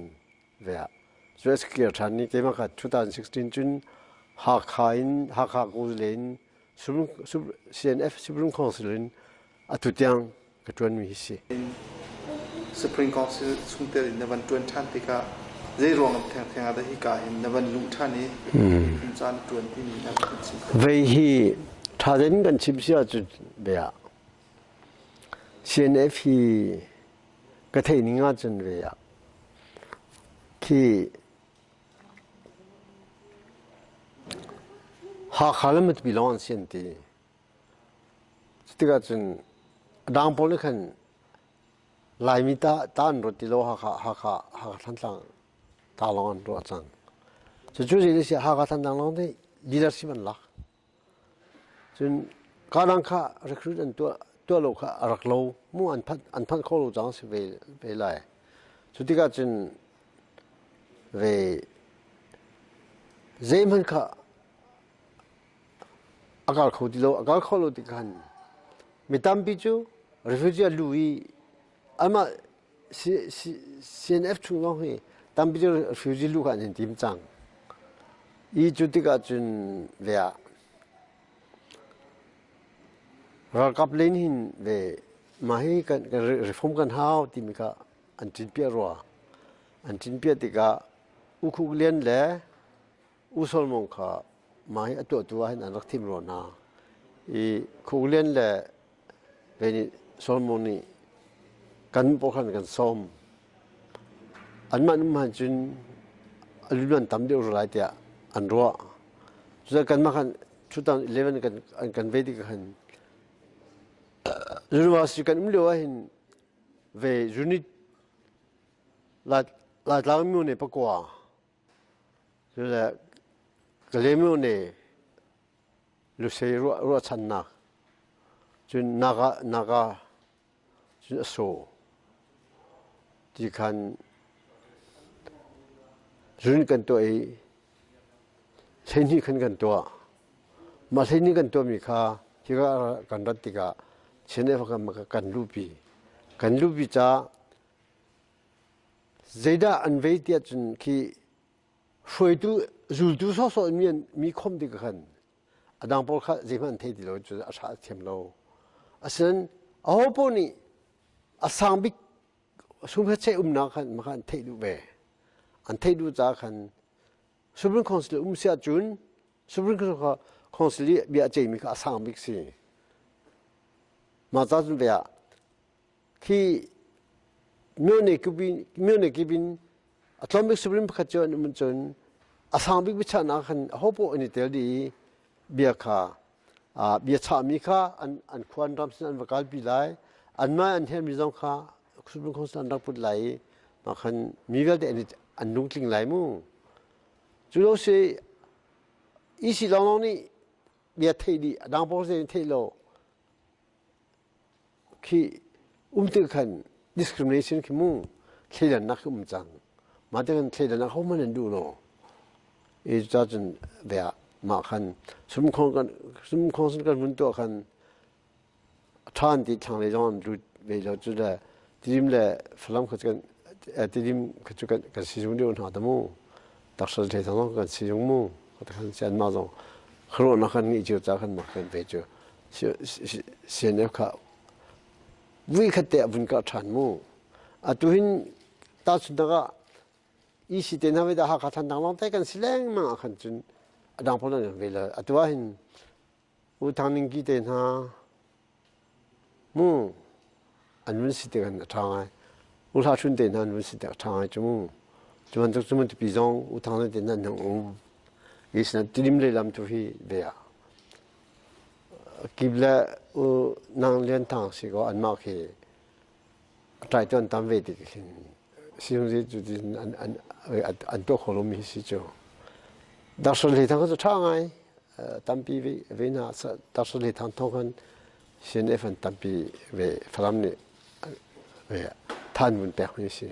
ve ah US kir ṭhan ni keimah kha 2016 cun Hakha in Hakha Kuzle in CNF Supreme Council in atu tiang ka ṭuanmi hi si. Supreme Council chungtel in na van ṭuan ṭhan tikah zei ruang thengtheng ah dah hika hin na van luh ṭhan i kum caan na ṭuan timi na van chim. Vei hi ṭha tein kan chim si ahcun bia CNF hi ka theih ning ahcun ve ah khi Hakha le Matupi lawng an si an ti. Cutikah cun a dang pawl nih khan Laimi ta ta an ruat ti lo Hakha Hakha Hakha Thantlang ta lawng an ruah cang. Cucu zei si Hakha Thantlang lawng nih leadership an lak. Cun kadang kha recruit an tuah tuah lo kha a rak lo mu an phanh an phanh kho lo cang si ve ve lai. Cu tikah cun ve zeihmanh kha a kal kho ti lo a kal kho lo tik khan mi tampi cu refugee a lu i amah CNF chung zong hi tampi cu refugee luh kha an in tim cang. I cu tikah cun ve ah ralkap len hin ve mah hi kan reform kan hau timi kha an ṭinpiah rua. An ṭinpiah tikah U Khuk Lian le U Sol Mong kha mah hi a tuahtu ah hin an rak thim rua hna. I Khuk Lian le Ve nih Solomon nih kan pawl khan kan sawm. Anmah um cun a luluan tam deuh rua lai tiah an ruah. Cucaah kanmah khan 2011 kan an kan ve tik khan university kan um lio ah hin ve unit Laitlang myo ne pakua cu le Kale myo ne Lusei ruahchannak cun Naga Naga cun a saw ti khan zun kan tuah i 12 khan kan tuah. Mah 12 kan tuahmi kha hika kan rat tikah CNF kan luhpi. Kan luhpi caah zeidah an vei tiah cun khi hruaitu zultu sawhsawh in mi khawmh tik khan a dang pawl kha zeihmanh an thei ti lo cu a ṭha thiam lo. Asinain aho paoh nih a sang bik sungkhat umnak khan mah an theih duh ve. An theih duh caah khan Supreme Council um si ahcun Supreme Council i bia a ceihmi kha a sang bik si. Mah ca cun ve ah khi myone kip in a tlawm bik Supreme pakhat cu an um cun a sang bik biachahnak khan aho paoh an i tel dih i bia kha bia chahmi kha an khua an ram sin an va kalpi lai anmah an herhmi zong kha Supreme Council an rak put lai i mah khan mi vialte an lungtling lai mu. Cu lo si EC lawnglawng nih bia theih dih a dang pawl nih theih lo khi um tik khan discrimination khi mu thleidannak khi um cang. Mah te khan thleidannak hohmanh an duh lo. I ca cun ve ah mah khan Supreme Council kan vun tuah khan ṭha an ti thlanglei zong an lut ve lo cu le Tidim le Falam kha cu kan Tidim kha cu kan sizung deuh hna ta mu taksal thei thang zong kan sizung mu khan si anmah zong khuaruahnak kan ngeih cio ca khan mak kan ve cu CNF kha vui khat te a vun kah ṭhan mu atu hin tahchunhnak ah EC te hna ve dah Hakha Thantlang lawng te kan si lengmang ah khan cun a dang pawl an ve lo atu ah hin U Thang Ning Ki te hna mu an vun si tik an a ṭha ngai. U Hla Hrun te hna an vun si tik a ṭha ngai cu mu. Cu bantuk cu tupi zong U Thang te hna an hung um. Hi sinah tilim lehlam tu hi ve ah kip le U Nang Lian Thang si ko anmah khi a ṭai tu an tam ve tik hin sizung cu tin an an an tuah kho lomi si cu. Darson Hlei Thang cu ṭha ngai. Tampi ve hna Darson Hlei Thang thawng khan CNF an tampi ve Falam nih ve than vun pek mi si.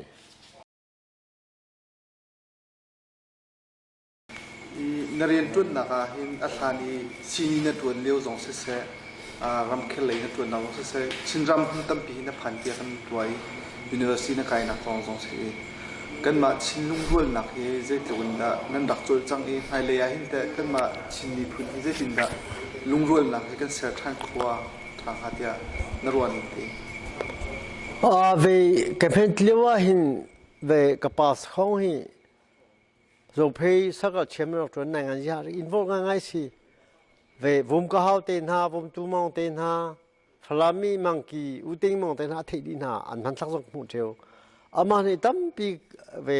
Na rianṭuannak ah hin a hlan i sihni na ṭuan lio zong siseh, ramkhel lei na ṭuannak zong siseh, Chinram hmun tampi hi na phan tiah kan ruah i university na kainak kong zong si i kanmah Chin lungrualnak hi zeitluk in dah nan rak cawlcangh i hmailei ah hin teh kanmah Chin miphun hi zeitindah lungrualnak hi kan ser ṭhan khawh ah ṭha hnga tiah na ruah ning ti? Ve ka phen lio ah hin ve ka pass khong hi Zophei sakal chiam rak ṭuan nai ngan ziah involve ngaingai si. Ve vum ka hau te hna, vum tu mong te hna, Falami mangki uting mong te hna a theih dih hna an hmanthlak zong hmuh ṭheo. Amah nih tampi ve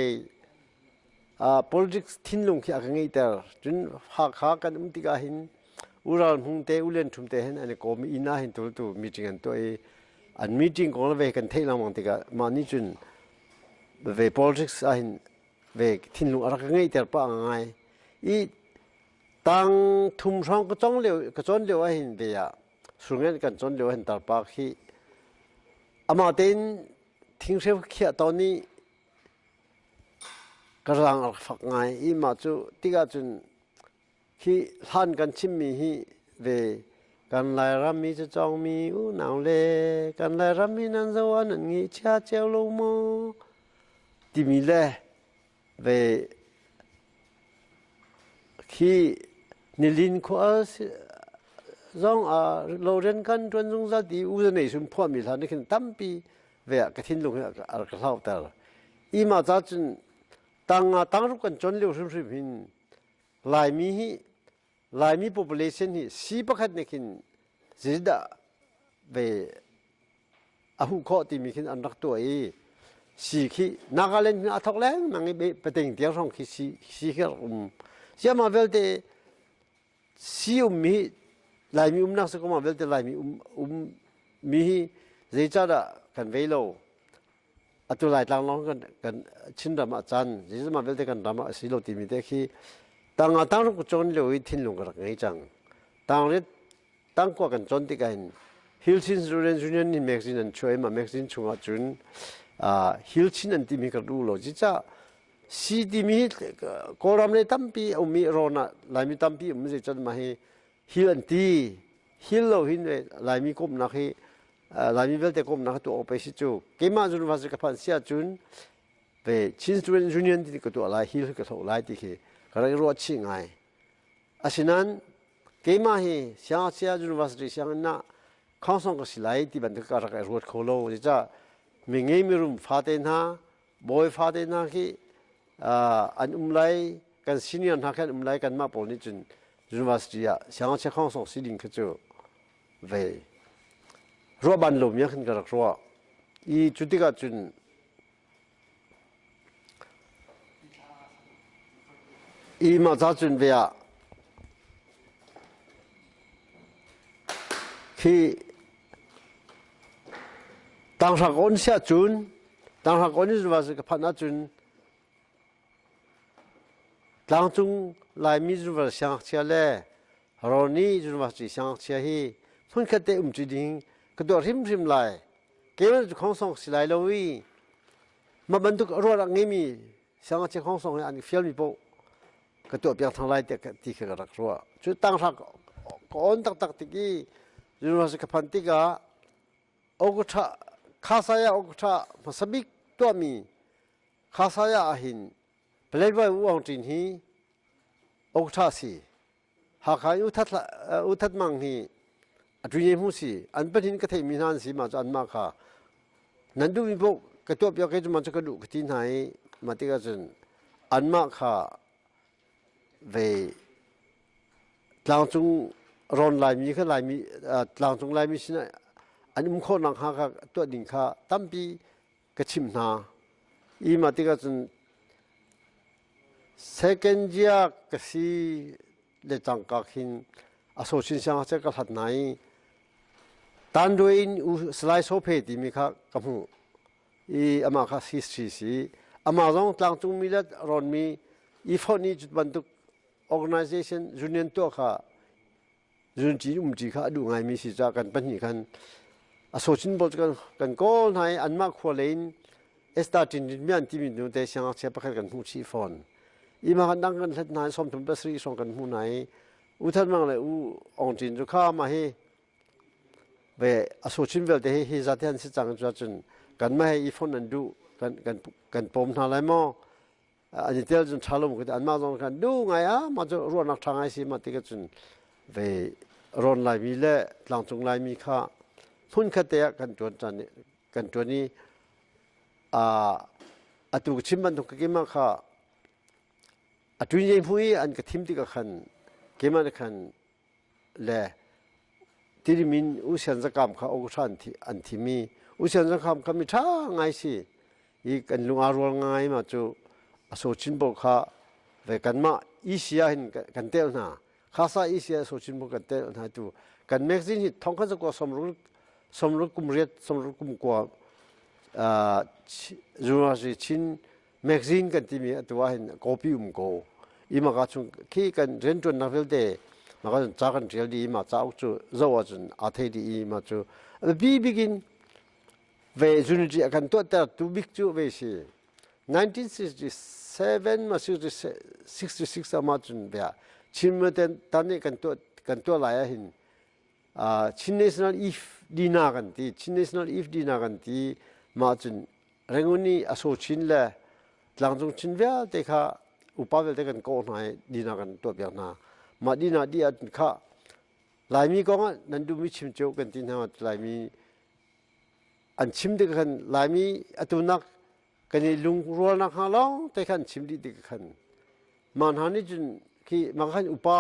politics thinlung khi a ka ngeihter. Cun Hakha kan um tikah hin Ural Hmung te, U Lian Ṭhum te hin an i kawm i inn ah hin tultu meeting an tuah i an meeting kong le ve kan theih lengmang tikah mah nih cun ve politics ah hin ve thinlung a rak ka ngeihter pah ngai i tang thum hrawng ka cong lio ka cawn lio ah hin ve ah surngen kan cawn lio hin tarpa khi amah tein thinghreu khiah tawn i ka rang a rak fak ngai i mah cu tikah cun Hi hlan kan chimmi hi ve kan Lairam mi cu cawngmi unau le kan Lairam mi nan zo ah nan ngeihchia cio lo maw timi le ve khi nilin khua zong ah lo rian kan ṭuan zungzal ti u za nei sun phuahmi hla nih khin tampi ve ah ka thinlung hi a rak ka hlauhter. I mah ca cun tang tangruk kan cawn lio hrimhrim hin Laimi hi Laimi population hi si pakhat nih khin zeidah ve a huh khawh timi khin an rak tuah i si khi Nagaland hin a thok lengmang i pateng tiang hrawng khi si si khi rak um siama vialte si um mi Laimi umnak si kuma vialte Laimi um um mi hi zeicahdah kan vei lo. Atu Laitlang lawng kan kan Chinram ah can zeizong vialte kan ram ah a si lo timi te khi tang ah tang ruk cawn lio i thinlung ka rak ngei cang. Tang riat tang kua kan cawn tikah hin Hill Chin Student Union nih magazine an chuah i mah magazine chungah cun Hill Chin an timi ka duh lo. Cucaah si timi hi Kawlram le tampi a um i rawn ah Laimi tampi um zei can mah hi Hill an ti. Hill lo hin Laimi komhnak hi Laimi vialte komhnak hi tuah awk pei si cu. Keimah university ka phanh si ahcun ve Chin Student Union ti ka tuah lai, Hill ka hloh lai ti khi ka rak i ruah chih ngai. Asinain keimah hi siangngakchia university sianginn ah khongsong ka si lai ti bantuk ka rak i ruat kho lo. Cucaah mi ngei mirum fate hna, bawi fate hna khi an um lai, kan senior hna khi an um lai, kanmah pawl nih cun university ah siangngakchia khongsong si ding khi cu ve ruah ban lomi ah khin ka rak ruah. I cu tikah cun I mah ca cun ve ah khi tanghra ka on siah cun tanghra ka on university ka phanh ahcun tlangcung Laimi university siangngakchia le Roni university siangngakchia hi hmunkhat te um ṭi ding ka tuah hrimhrim lai. Keimah cu khongsong si lai lo i mah bantuk ruah rak ngeimi siangngakchia khongsong hi an i fialmi paoh ka tuah piak thang lai tiah ti kha ka rak ruah. Cu tanghra ka on taktak tik i university ka phan tikah Okutha Khasaya Okutha hmasa bik tuahmi Khasaya ahhin Paletwa U Aung Ṭin hi Okutha si. Hakha i Uthat Mang hi a ṭuine hmu si an pahnih ka theihmi hna an si mah cu anmah kha nan duhmi paoh ka tuahpiak ke cu mah cu ka duh ka ti hna i mah tikah cun anmah kha ve tlangcung rawn Laimi kha Laimi tlangcung Laimi sinah an um khawh nakhnga kha tuah ding kha tampi ka chimh hna i mah tikah cun Second year ka si le cangka khin a sawchin siangngakchia ka hlat hna i Tanduai in U Salai Sophe timi kha ka hmuh i amah kha history si. Amah zong tlangcungmi le rawnmi i fonh i cut bantuk organization union tuah kha zunṭi umṭi kha a duh ngaimi si caah kan pahnih khan a sawchin pawl cu kan, kan kawl hna i anmah khua lei in Esther Ṭinrin Mian timi nu te siangngakchia pakhat kan hmuh chih fawn. I mah kan dang kan hlet hna i 37 hrawng kan hmuh hna i U Than Mang le U Aung Ṭin cu kha mah hi ve a sawchin vialte hi hi zat hi an si cang cu cun kanmah he i phone an duh kan kan kan pawm hna lai maw an i tel cun ṭha lo ka ti anmah zong khan du ngai ah mah cu ruahnak ṭha ngai si mah ti ka cun ve rawn Laimi le tlangcung Laimi kha hmunkhat te ah kan ṭuan caan kan ṭuan i atu ka chim bantuk ka keimah kha a ṭuin zei hmu i an ka thim tikah khan keimah nih khan le Tidim in U Sian Zakam kha Okusha an thim i U Sian Zakam kha mi ṭha ngai si i kan lung aa rual ngai ma cu a sochin bo kha ve kanmah EC ah hin kan tel hna khasa EC ah sochin bo kan tel hna tu kan magazine hi thong khat zakua somruk somruk kum riat somruk kum kua university Chin magazine kan timi atu ah hin copy um ko i maka chung khi kan rianṭuannak vialte maka cun ca kan ṭial dih i mah cauk cu zoh ahcun aa thei dih i mah cu biapi bik in ve unity a kan tuahter tu bik cu ve si 1967 ma 66 ah mah cun bia Chin tan nih kan tuah kan tuah lai ah hin Chin National Eve Dina kan ti Chin National Eve Dina kan ti mah cun Rangoon i a so chin le tlangcung chin vialte kha upa vialte kan kawh hna i dina kan tuahpiak hna. Mah dina dih ah kha Laimi kong ah nan duhmi chim cio kan ti hna Laimi an chim tik khan Laimi atunak kan i lungrualnak hnga lawng te khan chim dih tik khan mah hna nih cun khi mah khan upa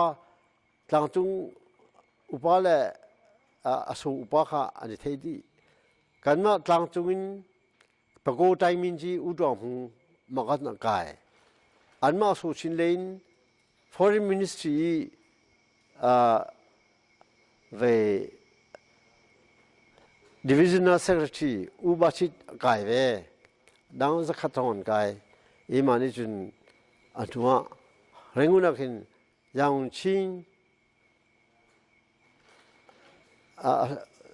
tlangcung upa le a so upa kha an i thei dih. Kanmah tlangcung in Pago Taiminji U Tuang Hmung makat na kai. Anmah so chin lein Foreign Ministry i ve Divisional Secretary U Bachit kai ve. Dang 100 thong an kai. I mah nih cun a hnu ah Rangoon ah khin Yangon Chin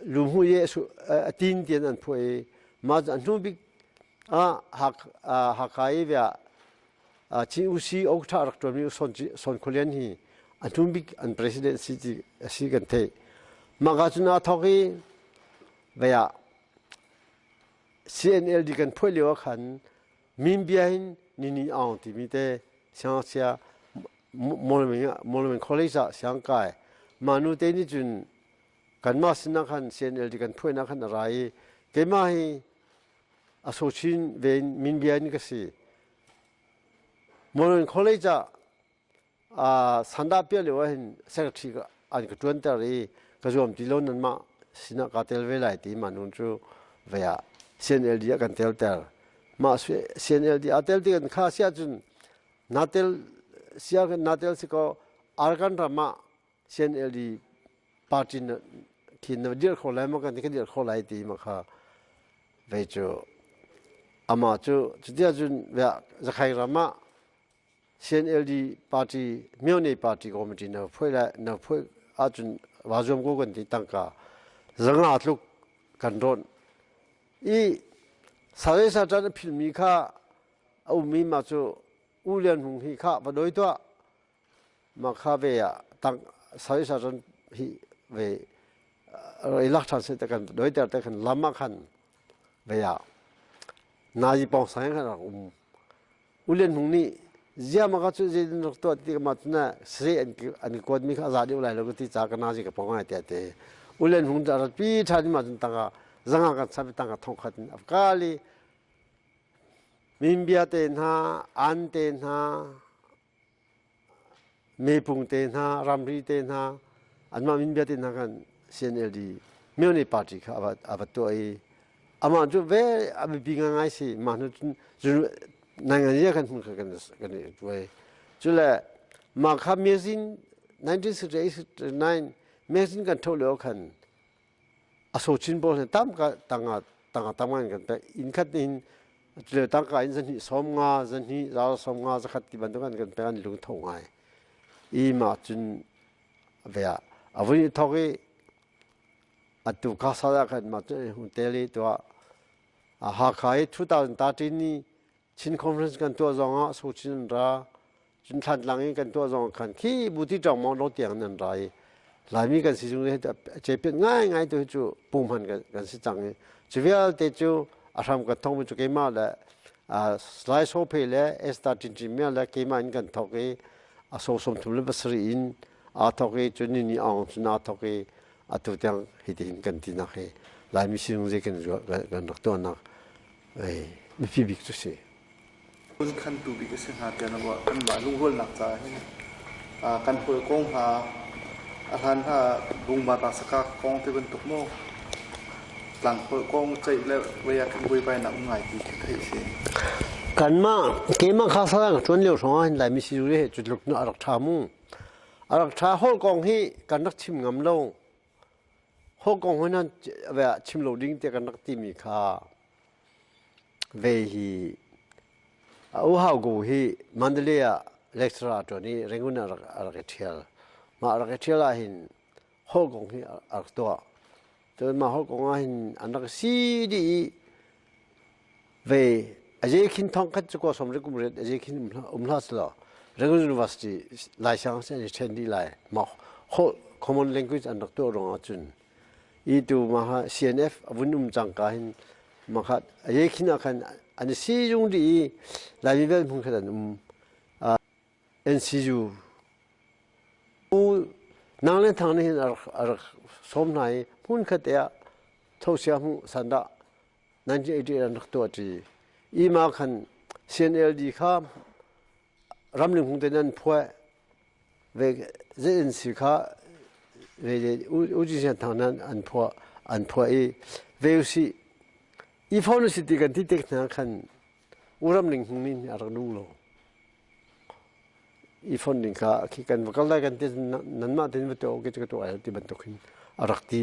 lumhu ye a tin tian an phuah i mah cu a hnu bik ah Hakha i via Chin UC Oktha rak ṭuanmi Son Khualian hi a hnu bik an president si ti a si kan theih. Mah ka cun aa thawk i vei ah CNLD kan phuah lio ah khan Minbia hin Nini Aung timi te siangngakchia Moulmein College ah siang kai. Mah nu te nih cun kanmah sinah khan CNLD kan phuainak khan a ra i keimah hi a sochin ve in Minbia in ka si. Moulmein College ah sandah piah lio ahhin secretary an ka ṭuanter i ka zuam ti lo nanmah sinah kaa tel ve lai ti mah nun cu ve ah CNLD ah kan telter. Mah CNLD aa tel ti kan kha si ahcun na tel sia na tel si ko Arakan ram ah CNLD party na khi na dir kho lai ma kan ti ka dir kho lai ti ma kha ve cu amah cu cutia cun Zakhai ram ah CNLD party myone party committee na phuai lai na phuai ahcun va zuam ko kan ti tangka 500 tluk kan rawnh i sale sa ṭan a philmi kha a ummi mah cu U Lian Hung hi kha va doi tuah mah kha ve ah tang sale sa ṭan hi ve i lak ṭhan se te kan doi ter te khan lam ah khan ve ah nazi pawng sang khan rak um U Lian Hmung nih ziama ka cu zeitin rak tuah ti ma cu na sre an an kuat mi kha a za deuh lai lo ka ti ca ka nazi ka pong ai te te U Lian Hmung rat pi than ma cun tanga zanga kan sap tanga thong khat in afkali min bia te hna an te hna Mepung te hna, ramri te hna, anmah min vialte hna khan CNLD Myone party kha a va tuah i amah cu ve a biapi ngai si mah hnu cun naingan kan hmun kha kan kan i tuai cule mah kha magazine 1969 magazine kan tho lio khan a sochin pawl hi tam ka tanga tanga tam ngai kan pek inn khat in cule tangka in zahnih 50 zahnih zal 50 zakhat ti bantuk an kan pek an lung tho ngai i ma cun ve ah a vui thok i atu ka sa ah khan ma cun hun tel i tua Hakha i 2013 ni Chin Conference kan tuah zong ah Sochin an ra. Cun Thlantlang in kan tuah zong ah khan khi buti ṭawng mawng lo tiang nan ra i Laimi kan si zung hi cepiat ngaingai tu hi cu punghman kan si cang i cu vialte cu a hram kan thawkmi cu keimah le Lai Sophe le Esther Tintin Mia le keimah in kan thawk i a so 37 in aa thawk i cun ni ni aung cun aa thawk i atu tiang hitihin kan tinak hi Laimi sizung zei kan kan rak tuahnak biapi bik cu si. Khantu bik a si hnga tiah na ruah. Kanmah lungrualnak caah hin kan hawi kong hna a hlan hna bungma saka kong ti bantuk maw tlangholh kong ceih le vei ah khin buaibainak um ngai ti khi theih si. Kanmah keimah kha salang ṭuan lio hrawng ah hin Laimi sizung hi cu tluk a rak ṭha mu. A rak ṭha holh kong hi kan rak chim ngam lo. Holh kong hi nan chim lo ding tiah kan rak timi kha ve hi a uhau gu hi Mandalay ah lecturer a ṭuan i Rangoon ah a rak i ṭhial. Mah a rak i ṭhial ahhin holh kong hi a rak tuah. Cun mah holh kong ahhin an rak si dih i ve aje khin thong khat cu ko 30 kum riat aje khin um hlah selaw Rangoon University Lai siang an i ṭhen dih lai. Mah holh common language an rak tuah ruangah cun i tu mah CNF a vun um cangka hin makhat aye khin ah khan an si jung di i Laimi vel hmun khat an um NCU nang le thang nih hin a rak sawm hna i hmun khat te ah thosia hmu sandah 1988 an rak tuah ṭi i ma khan CNLD kha ramling hung te nan phuah ve ZNC kha ve U Sian Thang nan an phuah an phuah i ve usih i phone si ti kan ti tek hna khan uram ning hung min a rak duh lo i phone ding kha khi kan va kal lai kan ti nanmah ten va tuah ke ka tuah ti bantuk hin a rak ti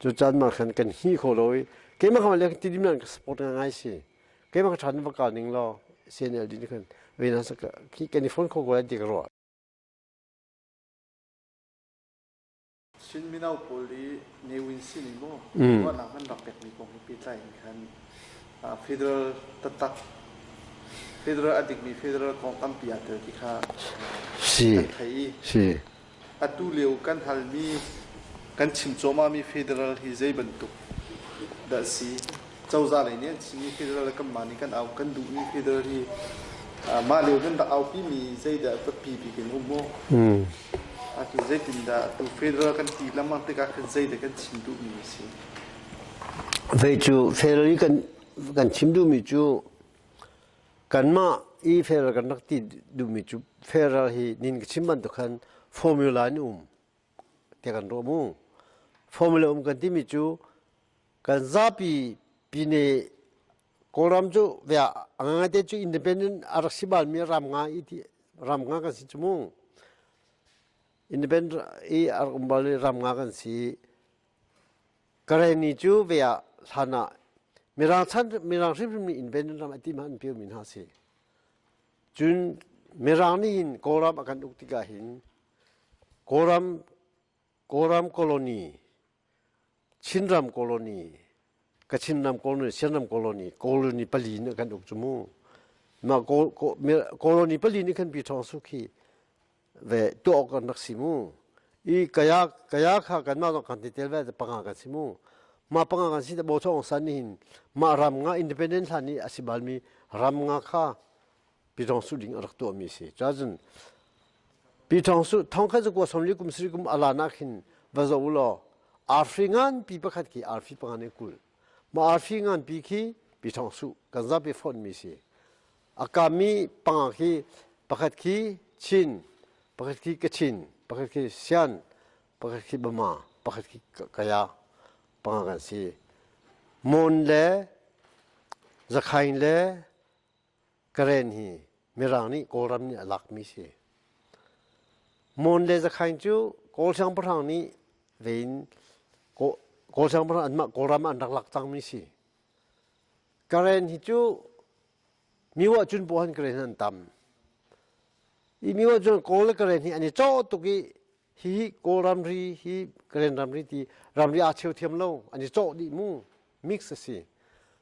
cu caan ma khan kan hi kho lo i keimah kha le ti dim nan ka support ngai si. Keimah ka ṭha va kal ning law CNLD nih khan ve hna seh khi kan i phone kho ko lai ti ka ruah. Chin mino pawl i Ne Win sin i maw ruahnak nan rak pekmi kong he pehtlai in khan federal taktak federal a dikmi federal kong tampi aa tel ti kha kan theih i Si. atu lio kan halmi kan chim cuahmahmi federal hi zei bantuk dah si? Cozah lei nih an chimmi federal le kanmah nih kan au kan duhmi federal hi mah lio nan rak aupimi zeidah biapi bik in um maw? Atu zeitindah atu federal kan ti lengmang tikah khan zeidah kan chim duhmi a si? Vei cu federal i kan chim duhmi cu kanmah i federal kan rak ti duhmi cu federal hi nin ka chim bantuk khan formula in um tiah kan ruah mu. Formula um kan timi cu Kan zapi pine Kawlram cu vea a ngaite cu independent a rak si balmi ram nga i ti ram nga kan si cu mu. Independent i a rak um balmi ram nga kan si. Kareni cu vea hlan ah Mirang chan Mirang hrimhrim nih independent ram a ti ma an piomi hna si. Cun Mirang nih hin Kawlram a kan uk tikah hin Kawlram Kawlram colony Chinram colony, Kachinram colony, Sianram colony, colony pali nih kan uk cu mu. Mah colony pali nih khan Pi Thawng Su khi ve tuah awk kan rak si mu. I kaya kaya kha kanmah zong kan ti tel ve panga kan si mu. Mah panga kan si te Bo Thawng San nih hin mah ram nga independent hlan i a si balmi ram nga kha Pi Thawng Su ding a rak tuahmi si. Cun Pi Thawng Su thong khat cu kua 40 kum 40 kum ala nak hin va zoh u law arfi nganpi pakhat khi arfi panga nih kul. Mah arfi nganpi khi Pi Thawng Su kan zapi fonhmi si. A kami panga khi pakhat khi Chin, pakhat khi Kachin, pakhat khi Sian, pakhat khi Bama, pakhat khi Kaya panga kan si. Mon le Zakhain le Karen hi Mirang nih Kawlram nih a lakmi si. Mon le Zakhain cu Kawl siangpahrang nih vein Kawl siangpahrang anmah Kawlram ah an rak lak cangmi si. Karen hi cu Miwa cun pawl han Karen an tam. I Miwa cun Kawl le Karen hi an i cawh tuk i hihi Kawl ramri hi Karen ramri ti ramri aa cheu thiam lo an i cawh dih mu mix a si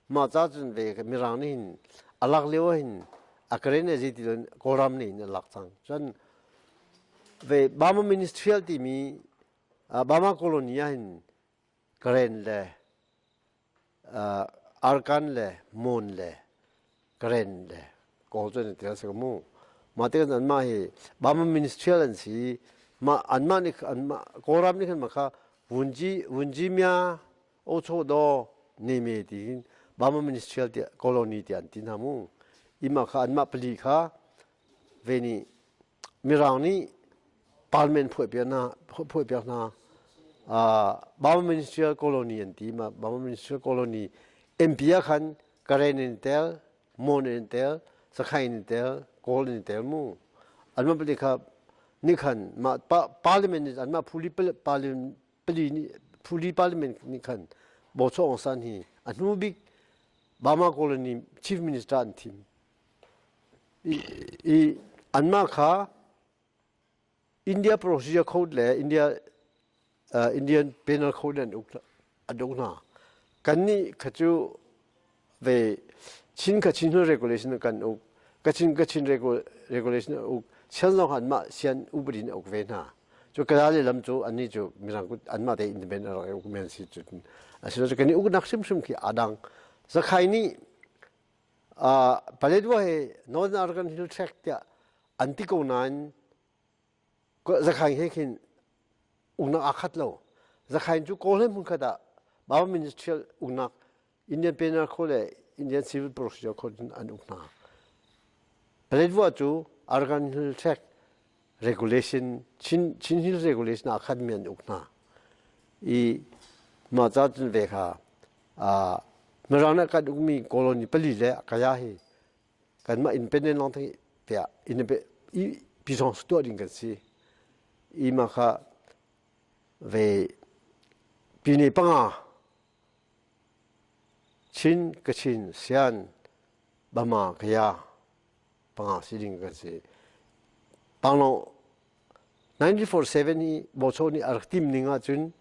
mah ca cun ve mirang nih hin a lak lio ah hin a Karen le zei ti lo Kawlram nih hin a lak cang cun ve Burma Ministerial timi Burma colony ah hin Karen le Arkan le Mon le Karen le Kawl cu an i tel si ko mu. Mah tikah anmah hi Burma Ministerial an si. Mah anmah nih anmah Kawlram nih khan mah kha Vunji Vunji Mya Ocho Daw Neme tiin Burma Ministerial tiah colony tiah an ti hna mu. I mah kha anmah pali kha ve nih Mirang nih parliament phuahpiak hna phuahpiak hna Burma Ministerial Colony an ti ma Burma Ministerial Colony MP ah khan Karen in tel Mon in tel Sakhain in tel Kawl in tel mu anmah pali kha nih khan mah parliament nih anmah phuli parliament pali nih phuli parliament nih khan Bo Chaw Aung San hi a hnu bik Burma Colony Chief Minister an thim I anmah kha India Procedure Code le India Indian Penal Code an uk an uk hna. Kannih kha cu ve Chin kha Chin Regulation kan uk, Kachin Kachin Regulation an uk, Sian zong anmah sian upadi in a uk ve hna. Cu kala lehlam cu annih cu Mirang kut anmah te independent a rak uk men si cu. Asinain kan i uknak hrimhrim khi aa dang. Zakhai nih Paletwa hi Northern Arakan Hill Tract tiah an ti ko nain Zakhaing he khin uknak aa khat lo. Zakhaing cu Kawl he hmunkhat ah Burma Ministerial uknak Indian Penal Code le Indian Civil Procedure Code in an uk hna. Paletwa cu Arakan Hill Tract Regulation Chin, Chin Hill Regulation aa khatmi an uk hna. I mah ca cun ve kha Mirang nih kan ukmi colony pali le Kaya hi kanmah independent lawng thei tiah i pisong tuah ding kan si. I mah kha ve pine panga Chin, Kachin, Sian, Bama, Kaya panga si ding kan si. Panglong 1947 hi Bocho nih a rak tim ning ahcun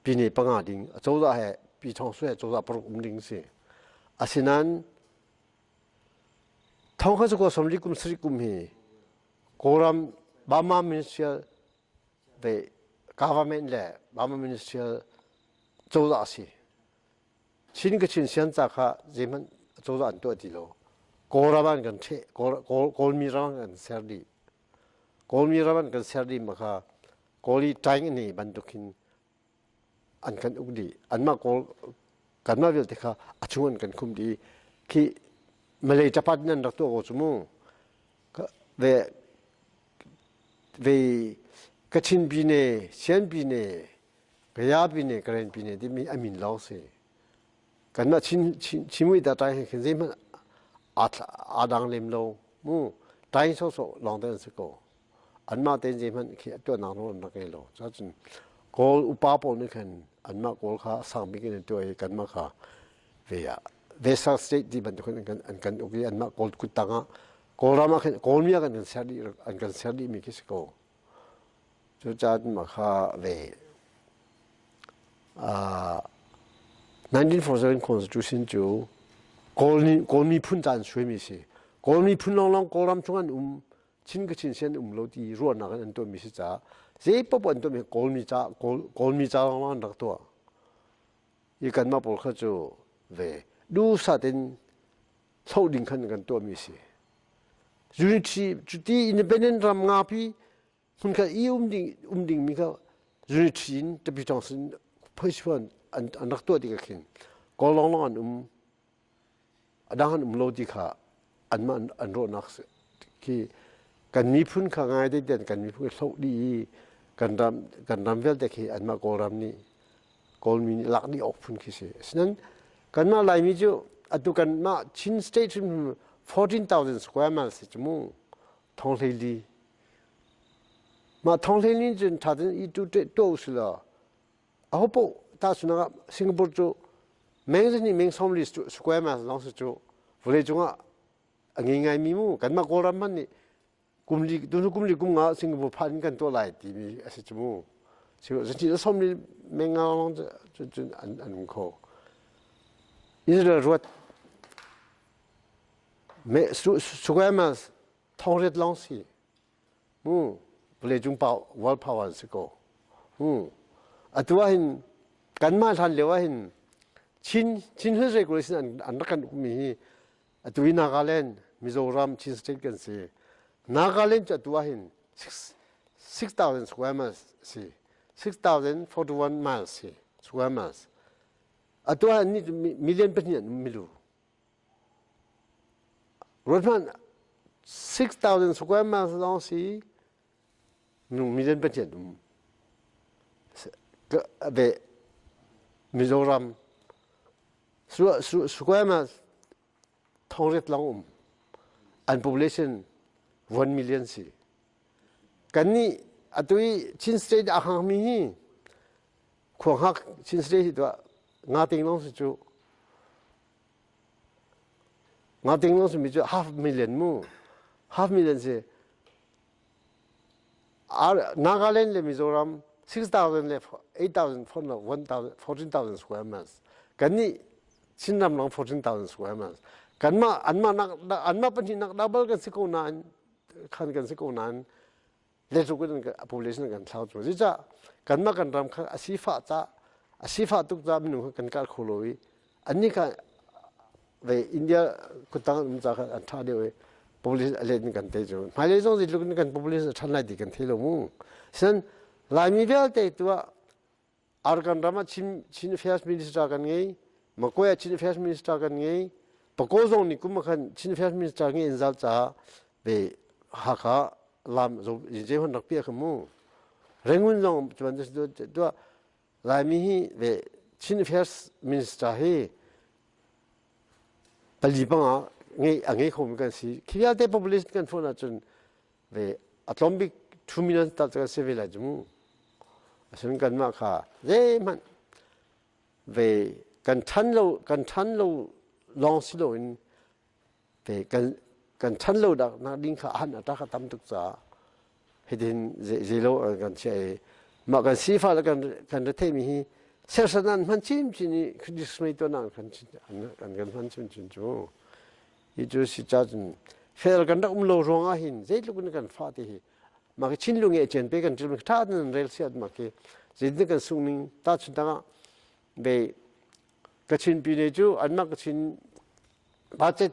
pine panga ding acozah he Pi Thawng Sui he cozah paruk um ding si. Asinain thong kha cu 40 kum sarih kum hi Kawlram Burma Ministerial ve government le Burma Ministerial cozah a si. Chin Kachin sianca kha zeihmanh cozah an tuah ti lo. Kawlram an kan ṭheh, Kawlmi ram an kan ser dih. Kawlmi ram an kan ser dih ma kha Kawl i ṭaing an i bantuk hin an kan uk dih. Anmah Kawl kanmah vialte kha a chung an kan khum dih. Khi Malay capat in an rak tuah ko cu mu. Ve ve Kachin Pine, Sian Pine, Kaya Pine, Karen Pine timi a min lawng si. Kanmah Chin Chinmui ta ṭai he khin zeihmanh aa dang lem lo mu. Ṭai sawhsawh lawng te an si ko. Anmah tein zeihmanh khi tuahnak nawl an rak ngei lo. Cuahcun Kawl upa pawl nih khan anmah Kawl kha sang bik in an tuah i kanmah kha ve ah Vesa state ti bantuk in an kan uk i anmah Kawl kuttang ah Kawlram ah khin Kawlmi ah kan ser dih an kan ser dihmi khi si ko. Cucaah mah kha ve 1947 Constitution cu Kawl Kawl miphun ca an suaimi si. Kawl miphun lawnglawng Kawlram chung an um Chin Kachin si an um lo ti ruahnak in an tuahmi si caah zei paoh an tuahmi Kawlmi ca Kawlmi ca lawng an rak tuah. I kanmah pawl kha cu ve duhsah tein hloh ding khan kan tuahmi si. Unity cuti independent ram ngapi hmunkhat i um ding um dingmi kha unity in tapi tawng sin phoisuan an an rak tuah tikah khin Kawl lawnglawng an um a dang an um lo ti kha anmah an ruahnak khi kan miphun kha ngai te tian kan miphun hloh dih i kan ram kan ram vialte khi anmah Kawlram nih Kawlmi nih lak dih awk phun khi si. Asinain kanmah Laimi cu atu kanmah Chin state hrim 14,000 square miles si cu mu thong hlei li mah thong hlei li cun ṭha tein i tu tuah usih law aho paoh tahchunhnak ah Singapore cu meng zahnih meng 40 square miles lawng si cu vawleicung ah a ngei ngaimi mu kanmah Kawlram hmanh nih kum li tu kum li kum nga Singapore phan in kan tuah lai timi a si cu mu zahnih le 40 meng nga lawng cu cun an um kho Israel ruat square miles thong riat lawng si Mu vawleicung world power an si ko. Mu atu ah hin kanmah hlan lio ah hin Chin Chin Hills Regulation an, an rak kan ukmi hi atu hi Nagaland, Mizoram, Chin State kan si. Nagaland cu atu ah hin 6,000 square miles si. 6,041 miles si square miles. Atu ah ni million pahnih an um milu. Ruat hmanh 6,000 square miles lawng si minung million pahnih an um. Ve Mizoram square miles thongriat lawng um. An population 1 million si. Kannih atu i Chin state a hangmi hi khua hngak Chin state hi tuah nga ting lawng si cu Ngating lawng simi cu half million mu. Half million si. Nagaland le Mizoram 6,000 le 8,000 14,000 square miles. Kan nih Chinram lang 14,000 square miles. Kanmah anmah nak anmah pahnih nak double kan si ko nain khan kan si ko nain letluk in population kan thlau cu. Zeicah kanmah kan ram kha a sifah ca a sifah tuk ca minung kha kan kal kho lo i annih kha ve India kuttang an um ca kha an ṭha deuh i population a let in kan tei cu. Hmailei zong zeitluk in kan population a ṭhan lai ti kan thei lo mu. Sian Laimi vialte tu ah Arakan ram ah Chin, Chin Affairs Minister kan ngei, Makwe ah Chin Affairs Minister kan ngei, Pakaw zong nih kum ah khan Chin Affairs Minister ngei in zal caah ve Hakha lam zo je hon rak piah kha mu. Rangoon zong cuan tuah Laimi hi ve Chin Affairs Minister hi pali panga ngei a ngei khomi kan si. Khi vialte population kan phone ahcun ve a tlawm bik 2 million ta kan si ve lai cu mu asun kanmah kha zeihmanh ve kan ṭhan lo kan ṭhan lo lawng si loin Ve kan kan chan lo dak nak ding kha han ata kha tam tuk caah hitin zeilo kan chia i mah kan sifa le kan kan rethei mi hi sersan an hman chin chin i dismay to nan kan kan kan hman chin chin cu hi cu si cha cun fel kan rak um lo ruang ah hin zeitluk in kan fa te hi mah khi Chinlung e chen pe kan ṭil tha nan rel siat mah khi zeitin kan sung ning ta chun tangah ve Kachin pine cu anmah Kachin budget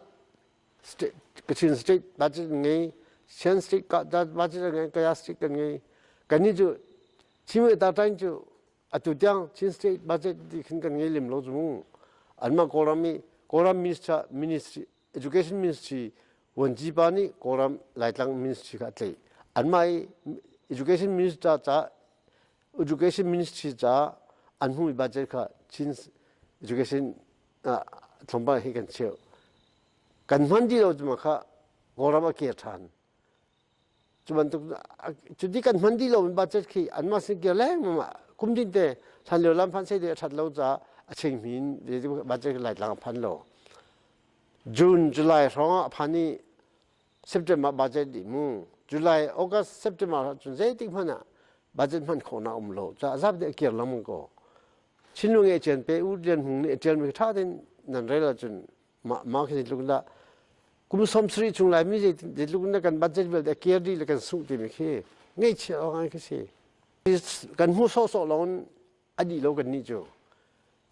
state Kachin state budget ngei Shan state ka budget ngei Kaya state kan ngei kannih cu Chinwe ta tain cu atu tiang Chin state budget ti khin kan ngei lem lo cu mu anmah Kawlram i Kawlram minister ministry education ministry vuanci pa nih Kawlram Laitlang ministry kha a tlaih anmah i education minister ca education ministry ca an hmuhmi budget kha Chin education ah tlawmpal hi kan cheuh kan hman dih lo cuma kha Kawlram a kir ṭhan cu bantuk cuti kan hman dih lo budget khi anmah sin kir lengmang ah kum din te hlan lio lam phan sei a ṭhat lo caah a ching hmin budget Laitlang a phan lo June July hrawng ah a phan i September budget dih mu July August September cun zeitik hmanh ah budget hman khawhnak um lo ca zap deh kir lengmang ko Chinlung e chen pe u Lian Hmung nih ṭial mi ṭha tein nan rel ahcun mah mah khi zeitluk dah kum 70 chung lai mi zeitluk na kan budget vialte kir dih le kan sungh timi khi ngaihchia awk ngai khi si kan hmuh sawhsawh lawng a dih lo kan nih cu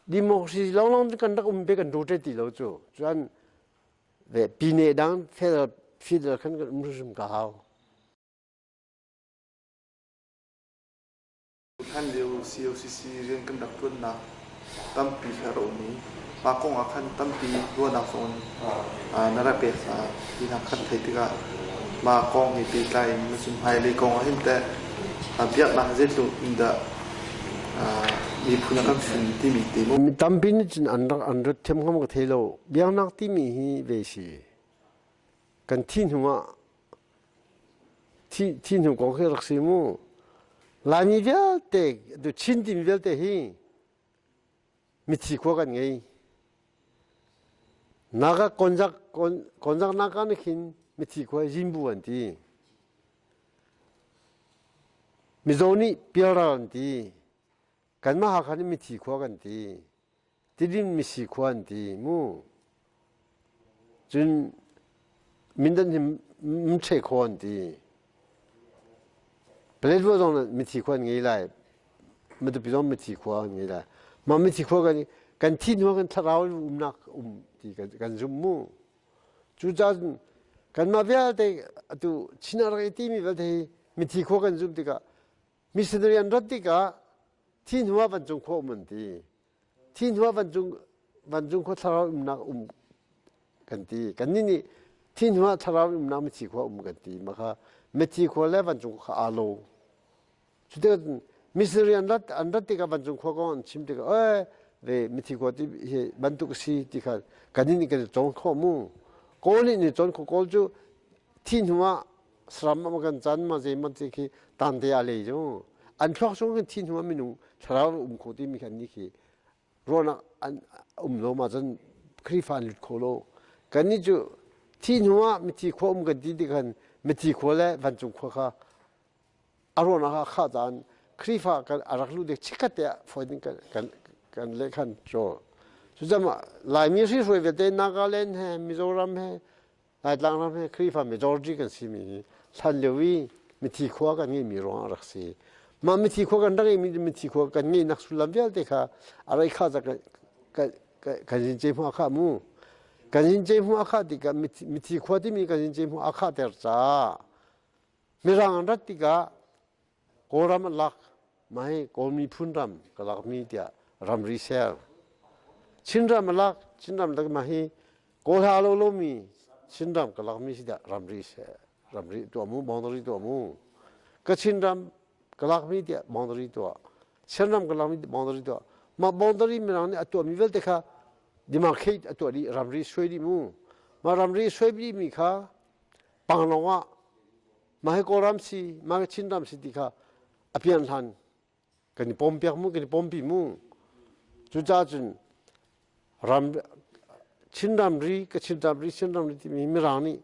democracy lawnglawng kan rak um pe kan rotate ti lo cu cuan ve pine dang federal federal khan kan um hrim ka hau. Hlan lio COCC rian kan rak ṭuannak tampi kha a um i mah kong ah khan tampi ruahnak zong na rak pek caah hi hna kan theih tikah mah kong he pehtlai in na cun hmailei kong ah hin teh biaknak zeitluk in dah miphun a kan fun timi te mu. Mi tampi nih cun an rak an rat thiam ngam ka thei lo. Biaknak timi hi ve si. Kan thi hnu ah thi thi hnu kong khi rak si mu. Laimi vialte tu Chin timi vialte hi mithi khua kan ngei. Naga konjak konjak naga nih khin mithi khua Jinbu an ti. Mizo nih pialral an ti. Kanmah Hakha nih mithi khua kan ti. Tidim misi khua an ti mu. Cun Mindat hi Mche khua an ti. Paletwa zong mithi khua an ngei lai. Matupi zong mithi khua an ngei lai. Mah mithi khua kan kan thi hnu kan thlarau umnak um ti kan kan zum mu. Cucaah kanmah vialte atu Chin ah rak i timi vialte hi mithi khua kan zumh tikah missionary an rat tikah thi hnu ah vancung khua um an ti. Thi hnu ah vancung vancung khua thlarau umnak um kan ti. Kannih nih thi hnu ah thlarau umnak mithi khua um kan ti. Mah kha mithi khua le vancung khua kha aa lo. Cutikah missionary an rat an rat tikah vancung khua kong an chim tikah ee ve mithi khua ti hi bantuk a si ti kha kannih nih kan i cawn khawh mu. Kawl nih nih cawn khawh Kawl cu thi hnu ah saram ah kan can ma zei ma ti khi tan te a lei cu an thluak chung khin thi hnu ah minung thlarau um kho timi khan ni khi ruahnak an um lo ma cun Khrihfa an lut kho lo kannih cu thi hnu ah mithi khua um kan ti ti khan mithi khua le vancung khua kha a ruahnak ah khah caan Khrihfa kan a rak luh dek chikkhat te ah fawi ding kan kan kan leh khan caw cucama Laimi hrihruai vialte Nagaland he Mizoram he Laitlang ram he Khrihfa majority kan simi hi hlan lio i mithi khua kan ngeihmi ruangah rak si mah mithi khua kan rak ngeihmi mithi khua kan ngeihnak sullam vialte kha a rei kha ca kan kan zin ce hmu a khah mu kan zin ce hmu a khah tikah mithi khua timi kan zin ce hmu a khah ter caah Mirang an rat tikah Kawlram an lak. Mah hi Kawl miphun ram ka lakmi tiah ramri ser. Chinram a lak. Chinram lak mah hi Kawl he aa lo lomi Chinram ka lakmi si tiah ramri ser. Ramri tuah mu, boundary tuah mu. Ka Chinram ka lakmi tiah boundary tuah. Chinram ka lakmi boundary tuah. Mah boundary Mirang nih a tuahmi vialte kha demarcate a tuah dih, ramri suai dih mu. Mah ramri suai dihmi kha Panglong ah mah hi Kawlram si, mah hi Chinram si ti kha a pian hlan kan i pawmpiak mu, kan i pawmpi mu. Cucaah cun ram Chin ramri, Kachin ramri, Chin ramri timi Mirang nih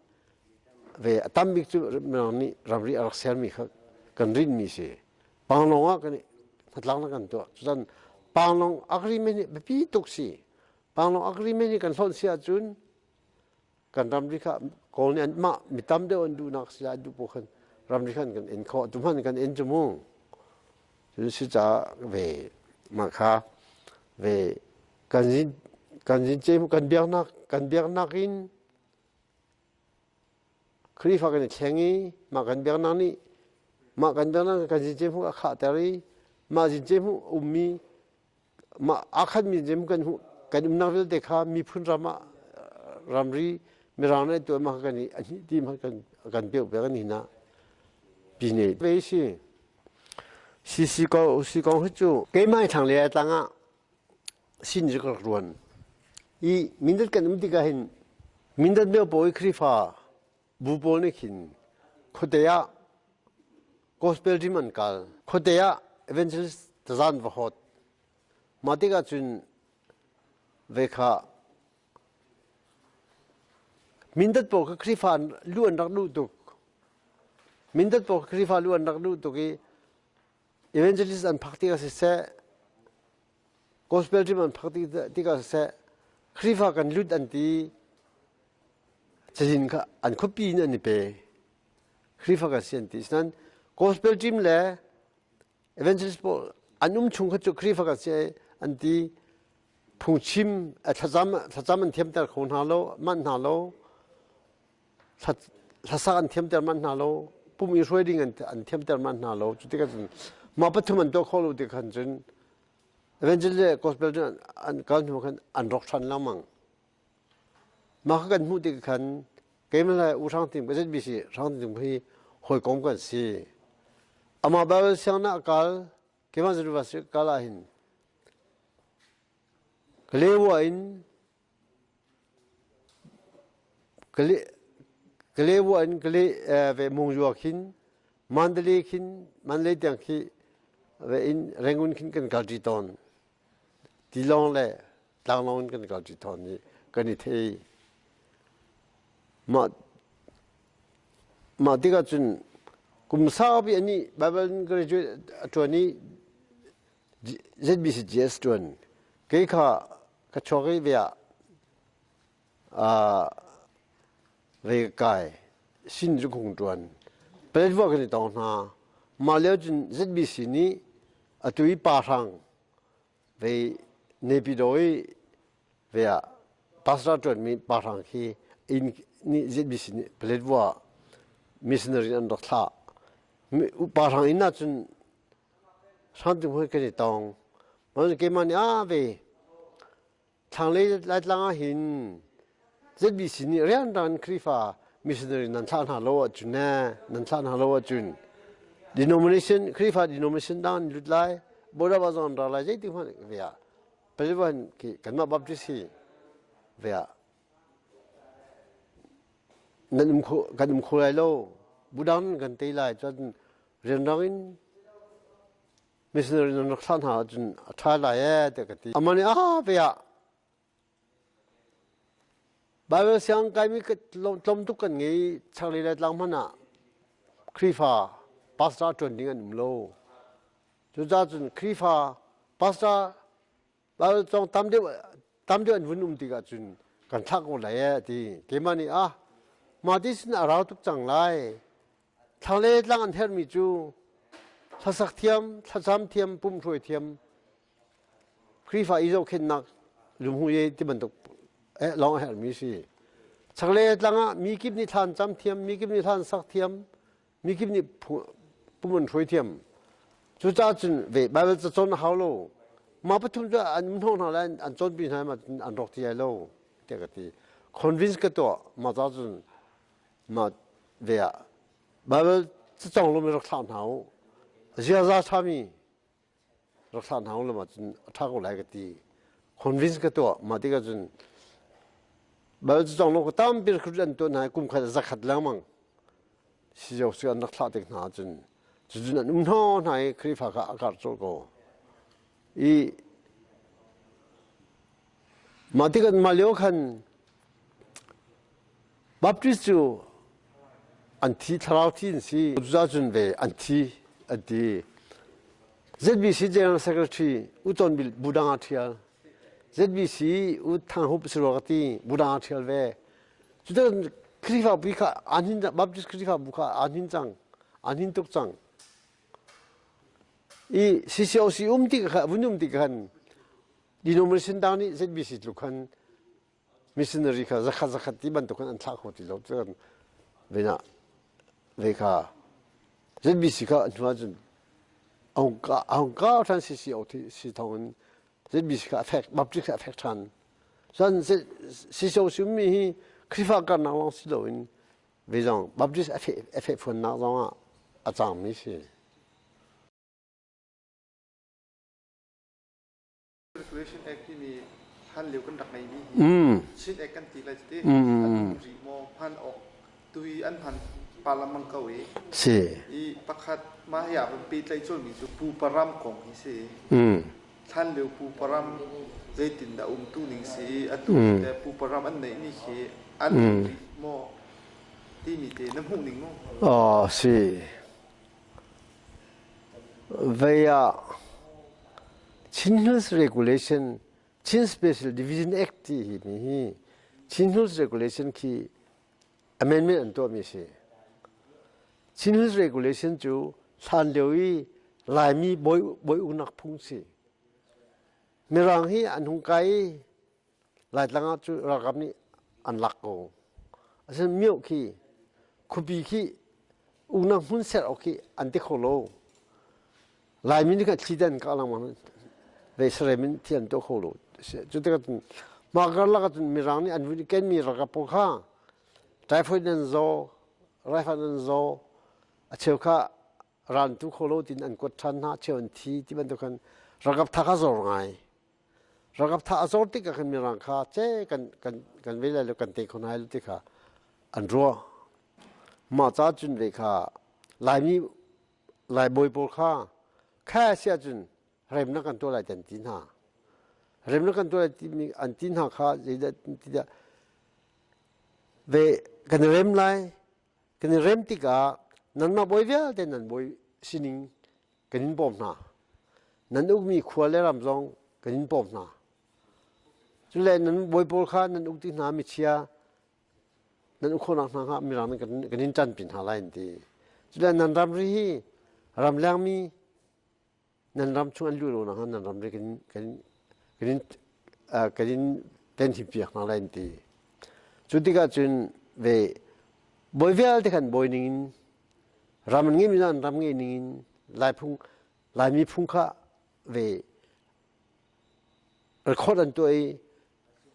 ve a tam bik cu Mirang nih ramri a rak sermi kha kan rinmi si. Panglong ah kan hnatlaknak kan tuah. Cutan Panglong agreement hi biapi tuk si. Panglong agreement hi kan hlonh si ahcun kan ramri kha Kawl nih anmah mi tam deuh an duhnak si an duh paoh khan ramri khan kan en khawh. Tu hmanh kan en cu mu. Cun si caah ve mah kha ve kan zin kan zin ce kan biaknak kan biaknak in Khrihfa kan i thleng i mah kan biaknak nih mah kan biaknak kan zin ce hmuh a khahter i mah zin ce hmuh ummi mah aa khatmi zin kan hmuh kan umnak vialte kha miphun ram ah ramri mirang nih tuah mah kan i a hnih ti mah kan kan pek pek an hina pine ve si si ko si kong hi cu keimah thlang le tlang ah sin cu ka rak ruan i Mindat kan um tikah hin Mindat meo pawl i Khrihfa bu pawl nih khin khuate ah gospel dream an kal khuate ah evangelist tazan va hot mah tikah cun ve kha Mindat pawl kha Khrihfa lu an rak duh tuk Mindat pawl kha Khrihfa lu an rak duh tuk i evangelist an phak tikah siseh gospel team an phak tikah siseh Khrihfa kan lut an ti cazin kha an khuapi in an i pe Khrihfa kan si an ti asinain gospel team le evangelist pawl an um chung kha cu Khrihfa kan si an ti phungchim thlacam thlacam an thiamter kho hna lo manh hna lo hlasak an thiamter manh hna lo pum i hruai ding an thiamter manh hna lo cu tikah cun mah pathum an tuah kho lo ti khan cun evangel le gospel cu an kal hnu khan an rawk ṭhan lengmang mah kha kan hmuh tik khan keimah le U Hrang Tim ka ZBC Hrang Tim hi hawikom kan si amah Bible sianginn ah kal keimah university kal ah hin Kalewa in Kalewa in Kale ve Mungyua khin Mandalay khin Mandalay tiang khi ve in Rangoon khin kan kalṭi tawn. Tilawng le tlanglawng in kan kalṭi tawn i kan i thei. Mah mah tikah cun kum saupi anih Bible graduate a ṭuan i ZBCGS ṭuan kei kha ka chuak i ve ah ve ka kai sin cu hung ṭuan Paletwa kan i tong hna mah lio cun ZBC nih atu i pa hrang ve Naypyidaw i ve ah pastor ṭuanmi pa hrang khi inn nih ZBC nih Paletwa missionary an rak thlah pa hrang inn ah cun Hrangtung hoi kan i tong. Mah keimah nih ah ve thlanglei Laitlang ah hin ZBC nih rianrang Khrihfa missionary nan thlah hna lo ahcun ne nan thlah hna lo ahcun denomination Khrihfa denomination dang an lut lai Bodaba zong an ra lai zeitik hmanh ve ah Palivan ki kanmah Baptist hi ve ah nan um kho kan um kho lai lo budang kan tei lai cun rianrang in missionary nan rak thlah hna ahcun a ṭha lai ee tiah ka ti. Amah nih ah ve ah Bible siang kaimi tlawm tuk kan ngei chaklei le tlang hmanh ah Khrihfa pastor ṭuan ding an um lo. Cucaah cun Khrihfa pastor Bible cawng tam deuh tam deuh an vun um tikah cun kan thlah ko lai ee ti. Keimah nih ah mah ti sin a rau tuk cang lai. Thlang le tlang an herhmi cu hlasak thiam, thlacam thiam, pumhruai thiam, Khrihfa i zohkhenhnak lunghu ye ti bantuk lawng a herhmi si. Chaklei tlang ah mi kip nih thlan cam thiam, mi kip nih thlan sak thiam, mi kip nih pum an hruai thiam. Cucaah cun ve Bible ca cawn a hau lo. Mah pathum cu an um hnawh hna lai an cawnpi hna ma an rawk ti lai lo tiah ka ti. Convince ka tuah mah ca cun mah ve ah Bible cacawng lomi rak thlah hna u. Ziaza ṭhami rak thlah hna u lam ahcun a ṭha ko lai ka ti. Convince ka tuah. Mah tikah cun Bible cacawng lo ka tampi recruit an tuah hna i kum khat zakhat lengmang si si an rak thlah tik hna ahcun cucun an um hna hna i Khrihfa kha a karh colh ko. I mah tikah mah lio khan. Baptist cu an thi thlarau thi an si. Cucun ve an thi an ti. ZBC General Secretary U Ton Bil budang a ṭhial. ZBC U Thang Hup si rua ka ti budang a ṭhial ve. Cuticun Khrihfabu kha aa hnin Baptist Khrihfabu kha aa hnin cang. Aa hnin tuk cang. I CCOC um ti kha vun um ti khan denomination dang nih ZBC tluk khan missionary kha zakhat zakhat ti bantuk khan an thlah kho ti lo cun vena ve kha ZBC kha an hnu ahcun ahung ka ṭhan CCO si thawng in ZBC kha a fek Baptist kha a fek ṭhan cun CCO si ummi hi Khrihfa karnak lawng si loin ve zong Baptist a feh fuannak zong ah a cangmi si. Regulation Act timi hlan lio kan rak ngeimi hi Chin Act kan ti lai ti an um rih maw hman awk tui an hman parliament ko i si i pakhat mah hi ah van pehtlaih colmi cu pupa ram kong hi si hlan lio pupa ram zeitin dah umtu ning si i atu te pupa ram an neihmi khi an um rih maw timi te na hmuh ning mu? Oh si. Vei ah Chin Hills Regulation, Chin Special Division Act ti hi mi hi Chin Hills Regulation khi amendment an tuahmi si. Chin Hills Regulation cu hlan lio i Laimi bawi, bawi uknak phung si. Mirang hi an hung kai i Laitlang ah cu ralkap nih an lak ko. Asinain mioh khi khuapi khi uknak hmun ser awk khi an ti kho lo. Laimi nih khan thli dan ka lengmang ve sarem in thil an tuah kho lo. Cu tikah cun mah karlak ah cun Mirang nih an vun i kenmi ralkap pawl kha typhoid an zaw, raifanh an zaw, a cheu kha ral an tu kho lo tiin an kuat ṭhan hna, cheu an thi ti bantuk khan ralkap tha kha zor ngai. Ralkap tha a zor tik ah khan Mirang kha ce kan kan kan ve lai lo kan te kho hna lo ti kha an ruah. Mah ca cun ve kha Laimi Lai bawi pawl kha kha si ahcun remnak kan tuah lai ti an ti hna. Remnak kan tuah lai timi an ti hna kha zeidah ti dah ve kan i rem lai kan i rem tikah nanmah bawi vialte nan bawi sining kan in bawm hna. Nan ukmi khua le ram zong kan in bawm hna. Cule nan bawi pawl kha nan uk ti hna michia nan uk khawhnak hna hnga mirang nih kan in ṭanpi hna lai an ti. Cule nan ramri hi ramlengmi nan ram chung an luh lo nakhnga nan ramri kan kan kan in kan in tenhim piak hna lai an ti. Cu tikah cun ve bawi vialte khan bawi ning in ram an ngeimi an ram ngei ning in Lai phung Laimi phung kha ve record an tuah i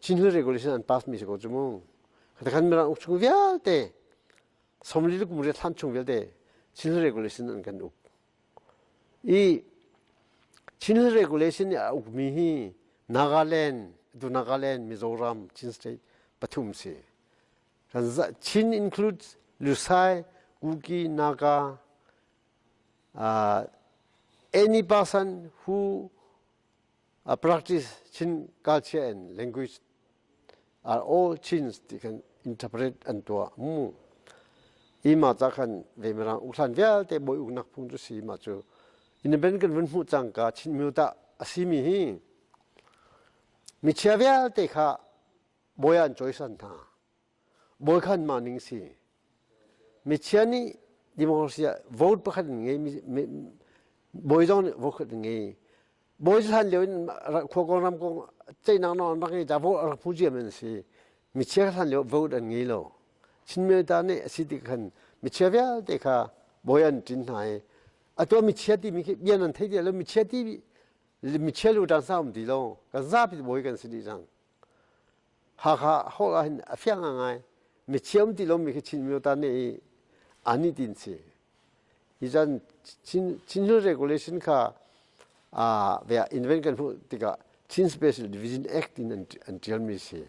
Chin Hill Regulation an pass mi si ko cu mu. Khan Mirang uk chung vialte 40 le kum riat hlan chung vialte Chin Hill Regulation an kan uk. I Chin Hill Regulation nih a ukmi hi Nagaland, tu Nagaland, Mizoram, Chin State pathum si. Chin includes Lusai, Kuki, Naga, any person who practice Chin culture and language are all Chins ti khan interpret an tuah mu. I ma ca khan ve mirang ukhlan vialte bawi uknak phung cu si ma cu independent kan vun hmuh cangka Chin myo ta a si mi hi michia vialte kha bawi an cawisan hna. Bawi khan mah ning si. Michia nih democracy ah vote pakhat in ngei bawi zong nih vote khat in ngei. Bawi hlan lio in khua kong ram kong ceihnak nawl an rak ngei ta vote a rak phu ciam an si. Michia hlan lio vote an ngei lo. Chin ta nih a si tik khan michia vialte kha bawi an ṭin hna i atu michia timi khi bia nan thei ti lo michia ti michia lu ṭang sa um ti lo kan zapi bawi kan si dih cang. Hakha holh ah hin a fiang ngai. Michia um ti lomi khi Chin myo ta nih i ani tin si. Hi chan Chin Chin Hill Regulation kha a invent kan hmuh tikah Chin Special Division Act in an ṭialmi si.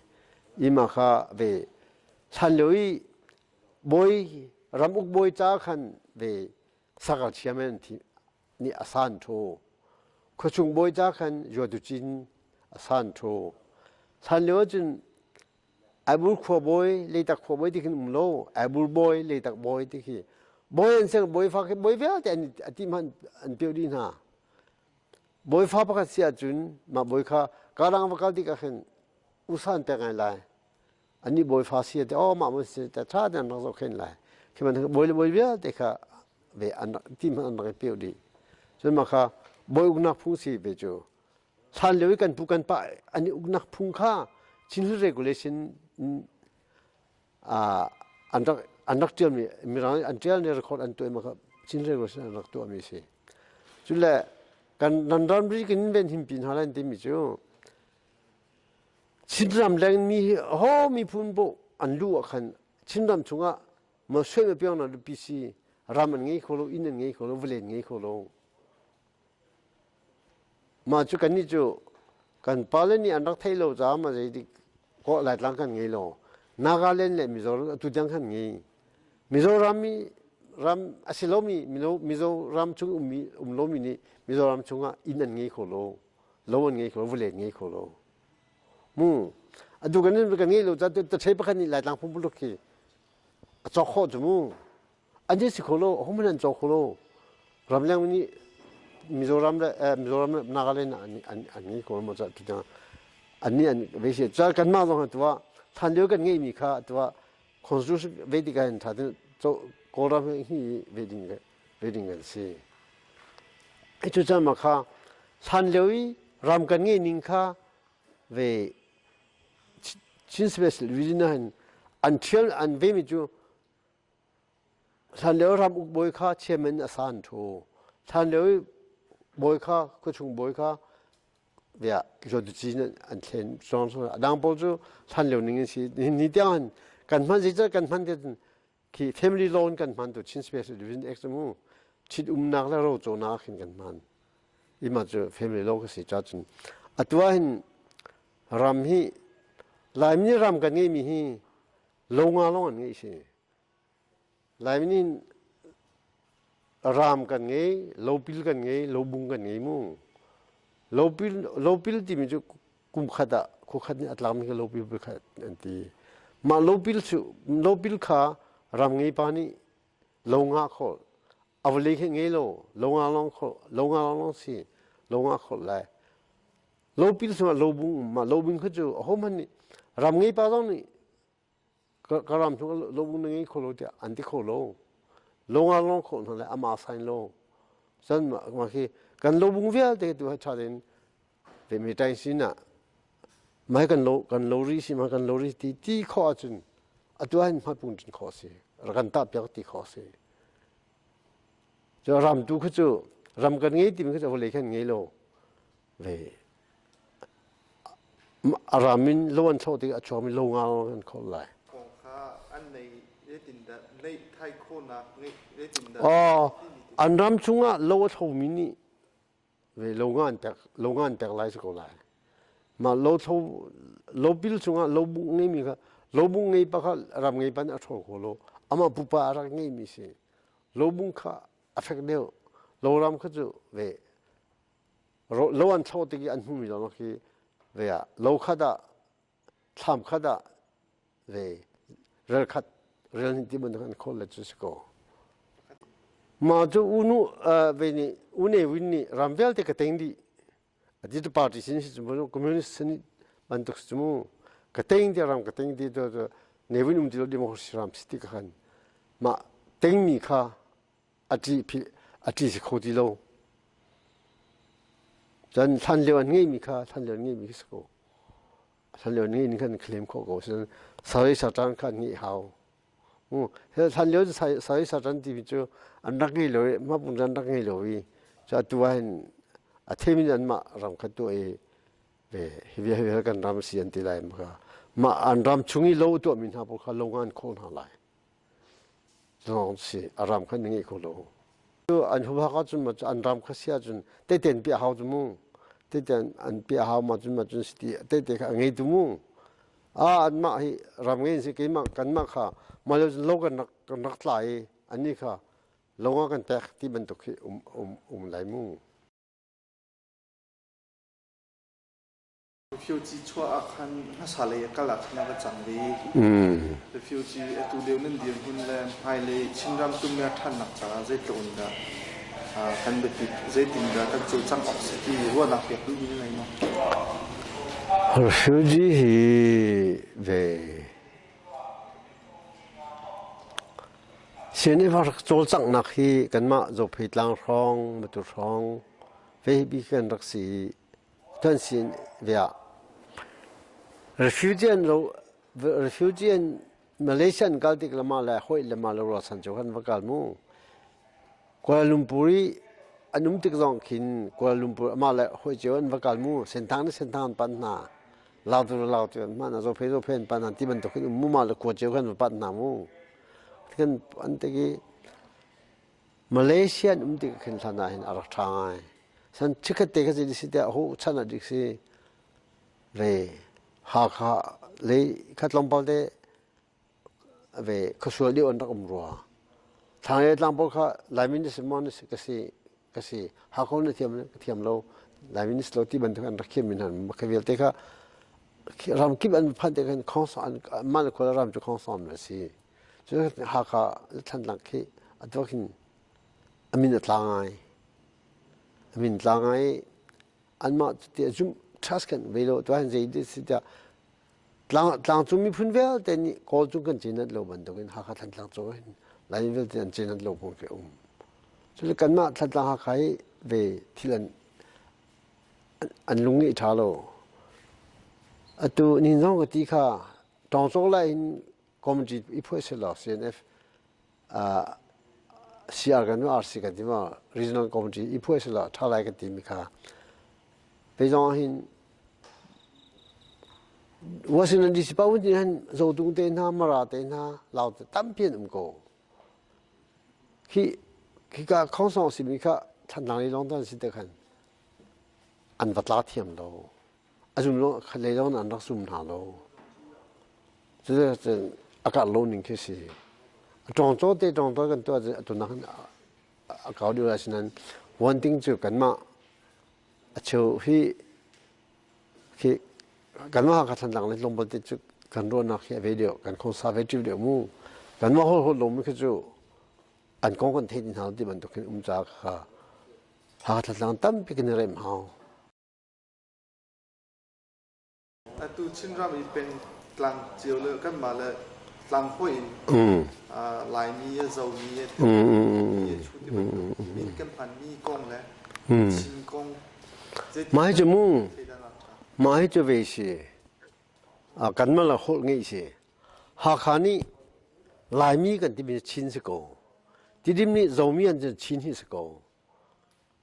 Ima kha ve hlan lio i bawi ramuk bawi ca khan ve sakal chiamen nih a san ṭhu. Khuachung bawi ca khan Juatucin a san ṭhu. Hlan lio ahcun Aibur khua bawi, Leitak khua bawi ti khin um lo. Aibur bawi, Leitak bawi ti khi. Bawi an seng, bawi fa khi bawi vialte an a ti hmanh an pio dih hna. Bawi fa pakhat si ahcun mah bawi kha karang va kal tikah khin usa an pek ngai lai. Anih bawi fa si te oh mah mun si te tha te an rak zohkhenh lai. Khi man bawi le bawi vialte kha ve an ti hmanh an rak i pio dih. Cun mah kha bawi uknak phung si ve cu. Hlan lio i kan pu kan pa an i uknak phung kha Chin Hill Regulation an rak an rak ṭialmi Mirang an ṭial ni record an tuah kha Chin Hill Regulation an rak tuahmi a si. Cule kan nan ramri kan ven himpi hna lai an timi cu Chinram leng mi hi ho miphun poh an luh ah khan Chinram chungah ma sui ma piang na lupi si ram an ngei kho lo inn an ngei kho lo vawlei an ngei kho lo. Mah cu kannih cu kan pale nih an rak theih lo caah ma zeitik kawh Laitlang kan ngei lo. Nagaland le Mizoram atu tiang kan ngei. Mizoram i ram a si lomi Mizoram chung ummi um lomi nih Mizoram chungah inn an ngei kho lo. Lo an ngei kho lo, vawlei an ngei kho lo. Mu atu kan kan ngei lo caah ta pakhat nih Laitlang pumpuluk khi a cawk khawh cu mu. An si kho lo, ahohmanh an cawk kho lo. Ramleng nih Mizoram le Mizoram le Nagaland an an an ngei ko maw ca an nih an ve si. Ca kanmah zong tuah hlan lio kan ngeihmi kha tuah constitution ve tikah hin tha ten Kawlram hi ve ding ve ding kan si. Cu caan ma kha hlan lio i ram kan ngeih ning kha ve Chin Special Region hin an thial an ve mi cu Hlanlio ramuk bawi kha chairman a san ṭhu. Hlanlio i bawi kha khuachung bawi kha Zawtuci an thlen cawng. A dang pawl cu hlanlio ning in si. Ni tiang hin kan hman zeicah kan hman ti khi family loan kan hman tu Chin Special Division Act mu ṭhit umnak le roconak hin kan hman. Ima cu family law ka si ca cun atu ah hin ram hi Laimi nih ram kan ngeihmi hi Lo nga lawng an ngeih si. Laimi nih ram kan ngei, lopil kan ngei, lobung kan ngei mu. Lopil, lopil timi cu kum khat ah khua khat nih a tlakmi kha lopil khat an ti. Mah lopil cu lopil kha ram ngei pa nih lo nga khawh a vawlei kha ngei lo, lo nga lawng khawh, lo nga lawng si, lo nga khawh lai. Lopil chungah lobung um mah lobung kha cu ahohmanh nih ram ngei pa zong nih ka ram chungah lobung na ngei kho lo tiah an ti kho lo. Lo nga long kho hna le ama sain lo. Cun mah khi kan lobung vialte tu ha ṭha tein ve mi ṭaing sin ah mai kan lo kan lo ri si ma kan lo ri ti ti khawh ahcun atu ahhin hmapung ṭin khawh si rak kan tah piak ti khawh si. Cu ram tu kha cu ram kan ngei timi kha cu vawlei khan ngei lo. Ve a ram in lo an thlawh tik a chuakmi lo nga an khawh lai. Kong kha an nei zeitindah neih thai khawhnak ngeih zeitindah Oh, an ram chungah lo a thlomi nih ve lo nga an pek lo nga an pek lai si ko lai. Mah lo thlo lo pil chungah lo bu ngeimi kha lo bu ngei pa kha ram ngei pan a ṭhawl kho lo. Amah pupa a rak ngeimi si. Lo bung kha a fek deuh. Lo ram kha cu ve Lo an thlawh tik i an hmuhmi lawng khi ve ah lo khat ah thlam khat ah ve rel khat rel hnih ti bantuk an khawl le cu si ko. Mah cu unu ve nih U Ne Win nih ram vialte ka teng dih. Ati tu party sin si cu communist sin bantuk si cu mu. Ka teng ti ram ka teng ti tu Ne Win um ti lo democracy ram si ti ka khan mah tengmi kha a ṭi si kho ti lo. Cun hlan lio an ngeihmi kha hlan lio an ngeihmi khi si ko. Hlan lio an ngeihmi kha an claim khawh ko. Cun sarai satan kha an ngeih hau. Hlan lio sarai satan timi cu an rak ngei lo i hmapung an rak ngei lo i cu atu ah hin a themi anmah ram kha tuah i ve hi vial kan ram si an ti lai ma mah an ram chung i lo tuahmi hna pawl kha lo nga an khawh hna lai. Lawng si a ram kha na ngei kho lo. An humhak ahcun ma an ram kha si ahcun tehte an piah hau cu mu. Tehte an piah hau ma cun ma cun si ti tehte kha a ngei tu mu. A anmah hi ram ngei si keimah kanmah kha mah lo cun lo kan rak kan rak tla i annih kha lo ah kan pek ti bantuk hi um um um lai mu. Refugee chuah ah khan hmasa lei a kal ah khan a va cang ve. Refugee atu lio nan dirhmun le hmailei Chinram tummer ṭhannak caah zeitluk in dah kan biapit, zeitin dah kan cawlcangh awk si ti ruahnak pek duhmi na ngei maw? Refugee hi ve CNF rak cawlcanghnak hi kanmah Zophei tlang hrawng, Matu hrawng ve hi bik kan rak si i kan sin ve ah refugee an lo refugee an Malaysia an kal tik lama le hoi lama le rualchan cu kan va kal mu. Kuala Lumpur i an um tik zong khin Kuala Lumpur amah le hoi cio an va kal mu. Senthang nih Senthang an pan hna. Lautu le Lautu an hman hna. Zophei Zophei an pan hna. Ti bantuk in um mu mah le khua cio kan va pan hna mu. Kan an tik i Malaysia an um tik khin hlan ah hin a rak ṭha ngai. San chikkhat te kha si si tiah hu chan ah dik si ve Hakha lei kha tlawmpal te ve khuasual deuh an rak um rua. Thlang le tlang pawl kha Laimi na si maw na si ka si ka si Hakha na thiam ka thiam lo Laimi na si lo ti bantuk an rak thiam mi hna kha vialte kha ram kip an phanh te khan khong an mah le khua ram cu khong sawm na si. Cu Hakha Thantlang khi atu khin a min a tla ngai. A min tla ngai i anmah cu ti a zumh trust kan ve lo tuah hin zei si tiah tlangcung miphun vialte nih Kawl cung kan cinat lo bantukin Hakha Thantlang cung hin Laimi vialte an cinat lo kong khi a um. Cule kanmah Thantlang Hakha hi ve thil an an lung nih ṭha lo. Atu nihin zong ka ti kha Tawngcawk lai in committee i phuah seh law CNF CR kan RC kan ti ma regional committee i phuah seh law ṭha lai kan timi kha pe zong hin Washington DC pa wun hin Zotung te hna Mara te hna Lau te tampi an um ko khi khika khongsong simi kha Thantlang lei lawng tan si te khan an va tla thiam lo a zum lo lei zong an rak zum hna lo. Cuticun a karh lo ning khi si. A ṭawngcaw te ṭawngtaw kan tuah cu atu nak a kau deuh lai sinain one thing cu kanmah a cheu hi khi kanmah Hakha Thantlang le tlawmpal te cu kan ruahnak hi a ve deuh kan khongsa ve ṭiu deuh mu kanmah holh holh lomi khi cu an kong kan theih ti hna ti bantuk khin um ca kha Hakha Thantlang tampi kan i remh hau. Atu Chinram i pengtlang cio le kanmah le tlang hoih in Laimi a Zomi a Timi a Chu ti bantuk min kan hmanmi kong le Chin kong zeitin Mah hi cu mu mah hi cu ve si kanmah le holh ngeih si Hakha nih Laimi kan timi Chin si ko Tidim nih Zomi an cun Chin hi si ko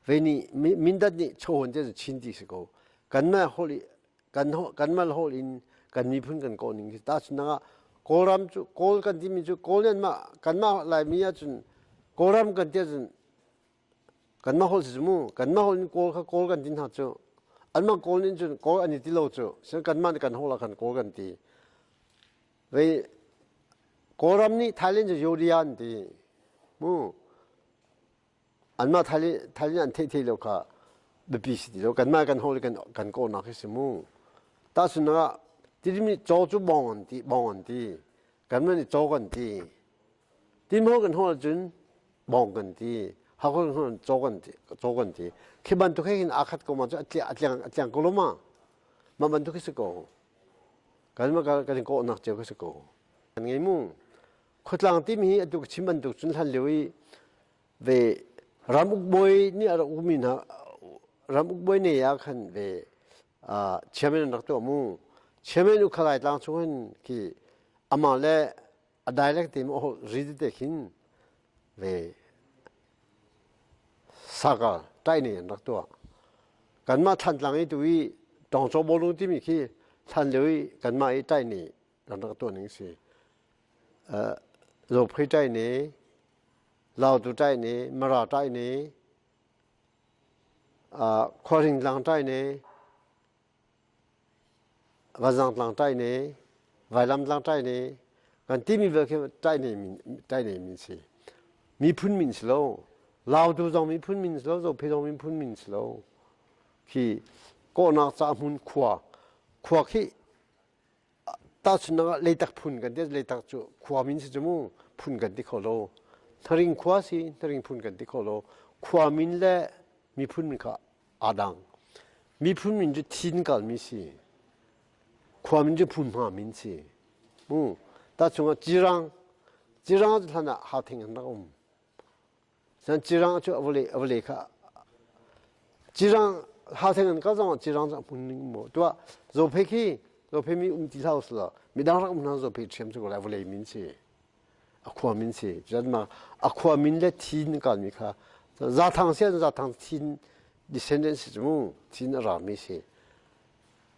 Vei nih Mindat nih chawhun te cu Chin ti si ko. Kanmah holh i kan kanmah holh in kan miphun kan kawh ning hi tahchunhnak ah Kawlram cu Kawl kan timi cu Kawl nih anmah kanmah Laimi ahcun Kawlram kan ti ahcun kanmah holh si cu mu kanmah holh in Kawl kha Kawl kan ti hna cu anmah Kawl nih cun Kawl an i ti lo cu sinain kanmah nih kan holh ah khan Kawl kan ti. Vei Kawlram nih Thailand cu Yodia an ti mu Anmah thal in an theih thei lo kha biapi si ti lo. Kanmah kan hawl kan kan kawhnak hi si mu. Tahchunhnak ah Tidim nih caw cu bong an ti, bong an ti. Kanmah nih caw kan ti. Timho kan hawl ahcun bong kan ti. Hakha kan hawl caw kan ti, caw kan ti. Khi bantuk he hin aa khat ko ma cu a tliang a tliang ko lo ma. Mah bantuk hi si ko. Kanmah kan in kawhnak cio khi si ko. Kan ngei mu. Khuatlang timi hi atu ka chim bantuk cun hlan lio i ve ramuk bawi nih a rak ukmi hna ramuk bawi ne ah khan ve chairman an rak tuah mu. Chairman ukhalai tlang chung hin khi amah le a dialect te mu ri te khin ve saka tai ne an rak tuah. Kanmah Thantlang i tu i Tawngcaw bawlung timi khi hlan lio i kanmah i tai ne kan rak tuah ning si. Zophei ṭai ne, Lautu ṭai ne, Mara ṭai ne, Khuahring tlang ṭai ne, Vanzang tlang ṭai ne, Vailam tlang ṭai ne, kan timi vial khi ṭai ne min ṭai ne min si. Miphun min si lo. Lautu zong miphun min si lo, Zophei zong miphun min si lo. Khi kawhnak ca hmun khua. Khua khi tahchunhnak ah Leitak phun kan ti. Leitak cu khua min si cu mu, phun kan ti kho lo. Hnaring khua si, Hnaring phun kan ti kho lo. Khua min le miphun min kha aa dang. Miphun min cu thin kalmi si. Khua min cu hmunhma min si. Mu. Tahchung ah Cirang. Cirang cu hlan ah Hautheng an rak um. Cun Cirang cu a vawlei kha Cirang Hautheng an kal zong ah Cirang cu a hmun ning maw tuah Zophei khi Zophei mi um ti hlah usih midang rak um hna Zophei ṭhiam cu ko lai vawlei min si. A khua min si. Cun mah a khua min le thin kalmi kha Zathang si ahcun Zathang thin descendant si cu mu thin a rami si.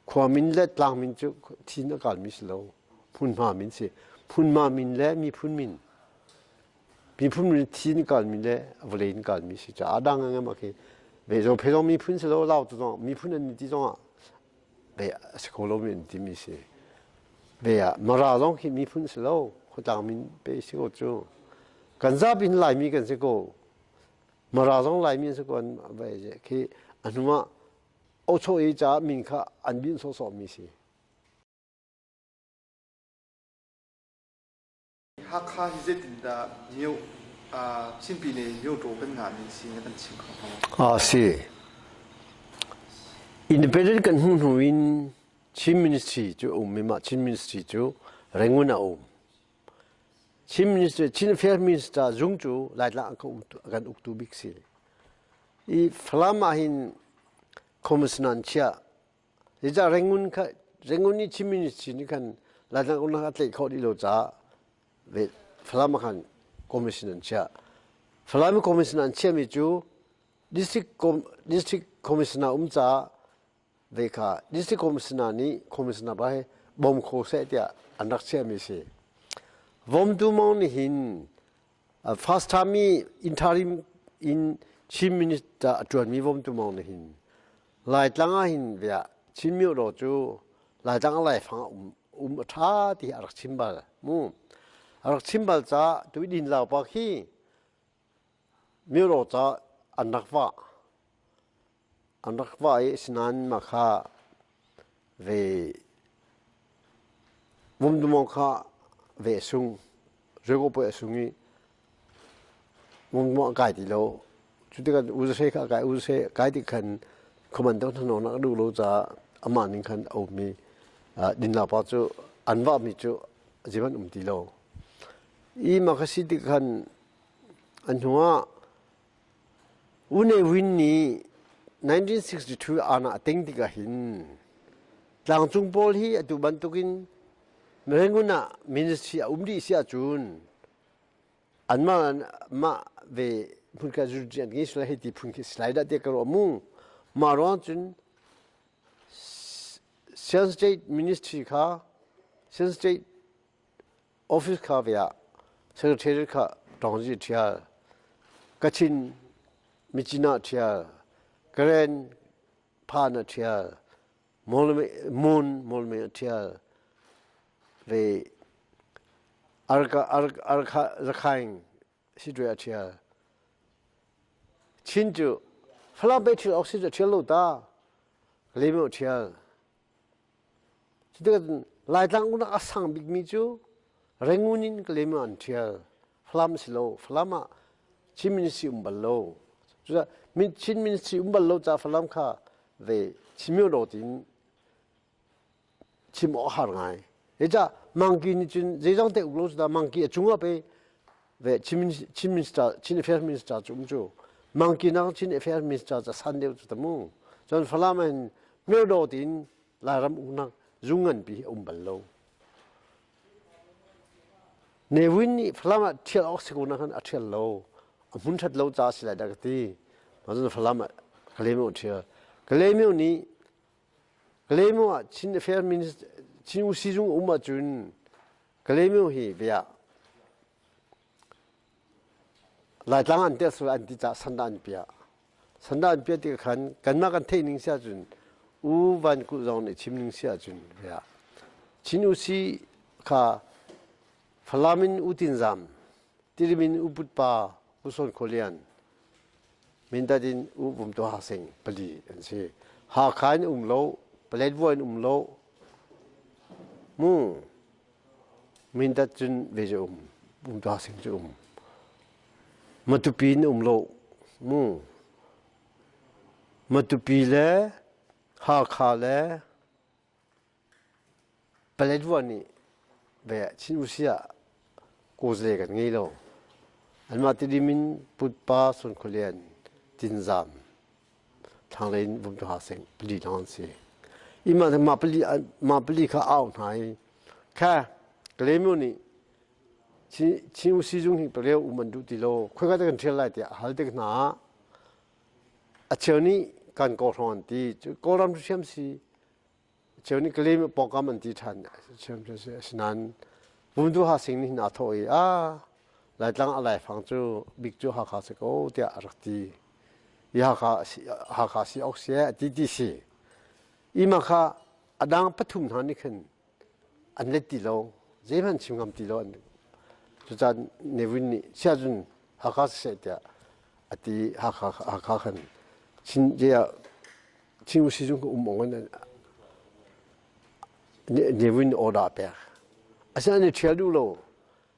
Khua min le tlang min cu thin a kalmi si lo. Hmunhma min si. Hmunhma min le miphun min. Miphun min thin kalmi le vawlei in kalmi si caah a dang ngang khi ve Zophei zong miphun si lo Lautu zong miphun an ti zong ah ve a si kho lomi an timi si. Ve ah Mara zong khi miphun si lo khuatlang min pe si ko cu. Kan zapi in Laimi kan si ko. Mara zong Laimi an si ko an ve khi a hnu ah ocho i caah min kha an binh sawhsawhmi si. Hakha hi zeitindah myo Chinpi nih myotaw kan ngahmi si na kan chim kho hnga? A si. Independent kan hmuh hnu in Chin Ministry cu a um i mah Chin Ministry cu Rangoon ah a um. Chin Ministry, Chin Affairs Minister zung cu Laitlang a kan uktu bik si. I Falam ah hin commissioner an chiah. Zeicah Rangoon kha Rangoon i Chin Ministry nih khan Laitlang umnak a tlaih khawh dih lo caah Falam ah khan commission an chiah. Falam i commission an chiahmi cu district district commissioner um caah ve kha district commissioner nih commissioner pa hi bawm kho seh tiah an rak chiahmi si. Vomtu Mong nih hin First time i interim in Chin Minister a ṭuanmi Vomtu Mong nih hin Laitlang ah hin bia Chin myodaw cu Laitlang ah laifang um, um a ṭha ti a rak chim bal mu. A rak chim bal caah tu din lau pa khi myodaw ca an rak vah. An rak vah i asinain mah kha ve Vomtu kha ve a sung. Rego poi a sung i Vomtu a kai ti lo. Cu tikah U Za Hre kha a kai. U Za Hre kai tik khan khuaman dang hnahnawhnak a duh lo caah amah ning khan a um i Dinlak pa cu an vahmi cu zeihmanh um ti lo. I mah kha si tik khan an hnuah U Ne Win nih 1962 aana a ting tikah hin tlangcung pawl hi atu bantukin Rangoon ah ministry a um dih si ahcun anmah mah ve hmunkhat an ngei sual hei ti phun khi si lai dah tiah ka ruah mu. Mah ruang cun Shan State Ministry kha Shan State Office kha ve ah secretary kha Tawngzi ṭhial, Kachin Myitkyina ṭhial, Karen Phan a ṭhial, Mon Mawlmei a ṭhial, ve Rakhine Siṭuai a ṭhial. Chin cu Falam pei ṭhial awk si cu a ṭhial lo ta. Lemo a ṭhial. Cutikah Laitlang uknak a sang bikmi cu Rangoon in Kalaymyo an ṭhial. Falam si lo. Falam ah Chin Ministry um bal lo. Cucaah Chin Ministry um bal lo caah Falam kha ve Chinmyo do tiin chim awk a har ngai. Zeicah Mangki nih cun zeizong te uk lo cu dah Mangki a cungah pe ve Chin Minister, Chin Affairs Minister cu um cu. Mangki nak Chin Affairs Minister cu a san deuh cu ta mu. Cun Falam ah hin Myodaw tiin Lairam uknak zung nganpi hi a um bal lo. Ne Win nih Falam ah ṭhial awk si ko na khan a ṭhial lo. A hmun ṭhat lo caah si lai dah ka ti. Mah cun Falam ah Kalaymyo a ṭhial. Kalaymyo nih Kalaymyo ah Chin Affairs Minister Chin Usi zung um ahcun Kalaymyo hi bia Laitlang an tel sual an ti caah sandah an piah. Sandah an piah tikah khan kanmah kan theih ning si ahcun U Van Kulh zong nih chim ning si ahcun Chin Usi kha Falam in U Tin Zam, Tidim in U Put Pa, U Sawn Khaw Lian, Mindat in U Vum Tu Ha Sing pali an si. Hakha in um lo, Paletwa in um lo. Mu Mindat cun ve cu um um ta sing cu um. Matupi in um lo mu. Matupi le Hakha le Paletwa nih ve Chin Usi ah kawzle kan ngei lo. Anmah Tidim in Putpa Sunkhualian Tinzam thlanglei in Vumtuha seng pali lawng an si. I mah mah pali mah pali kha au hna i kha Kalaymyo nih Chin Usi zung hi paleo um an duh ti lo khoika dah kan ṭhial lai tiah a hal tik hna ah a cheu nih kan kawhrawn an ti Kawlram hriam si Cheu nih Kalay pawngkam an ti ṭhan. Asinain Vumtu Ha Sing nih hin aa thawh i a Laitlang a laifang cu bik cu Hakha si ko tiah a rak ti. I Hakha Hakha si awk si a ti ti si. I mah kha a dang pathum hna nih khin an let ti lo. Zeihmanh chim ngam ti lo. Cucaah Ne Win nih sia cun Hakha siseh tiah a ti Hakha Hakha khan Chin Chin sizung ka um ong in Ne Win order pek. Asinain an i ṭhial duh lo.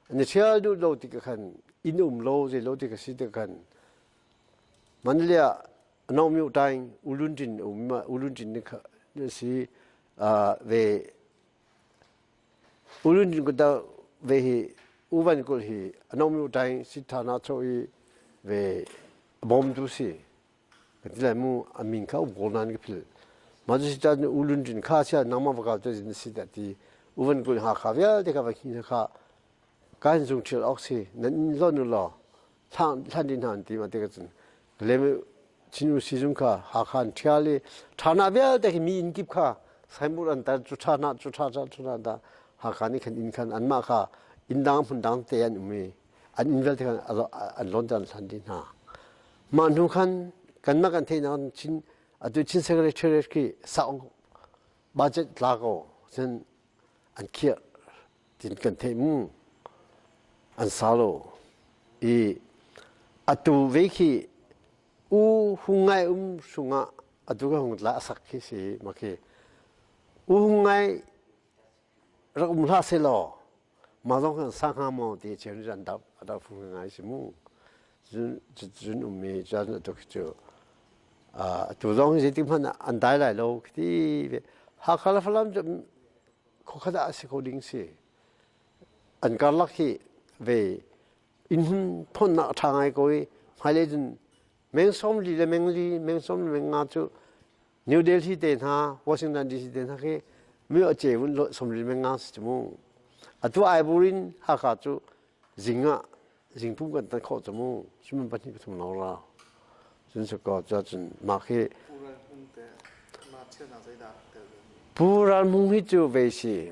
An i ṭhial duh lo tik khan inn um lo zei lo ti ka si tik khan Mandalia Naung Myo Taing U Lun Tin um U Lun Tin ni si ve U Lun Tin kuta ve hi U Van Kul hi Naung Myo Taing Sithana cho i ve bom tu si. Ka ti lai mu a min kha um ko nain ka philh. Mah cu si caan U Lun Tin kha sia nangmah va kal tu na si dah ti U Van Kul ha kha vialte kha va hi kha kan zung ṭhial awk si nan in lon u law thlan thlan din hna an ti ma te ka cun lem Chin U si zung kha Hakha an ṭhial i ṭhana vialte khi mi inn kip kha signboard an tar cu ṭha na cu ṭha cu ṭha da Hakha nih khan inn khan anmah kha inn dang hmun dang te an um i an inn vialte khan an lon an hlan dih hna. Mah hnu khan kanmah kan theihnak Chin atu Chin Secretariat khi saung budget tla ko cun an khiah tin kan theih mu an sa lo i atu ve khi u hung ngai um sungah atu ka hung tla a sak khi si ma khi u hung ngai rak um hlah seh law mah zong kan sa hnga maw ti cheu nih an dap a dap fung ngai si mu cun cun ummi cun atu khi cu atu zong hi zeitik hmanh ah an dai lai lo khi ti Hakha le Falam cu khuakhat ah a si kho ding si an karlak hi ve inn hun thawnnak a ṭha ngai ko i hmailei cun meng 40 le meng li meng 40 meng nga cu New Delhi te hna, Washington DC te hna khi mi a ce vun 40 meng nga si mu. Atu Aiburin Hakha cu zing ah zingpum kan tan khawh cu mu. Sumin pahnih pathum lo ra. Cun su ko cu cun mah khi Pu Ral Hmung hi cu ve si.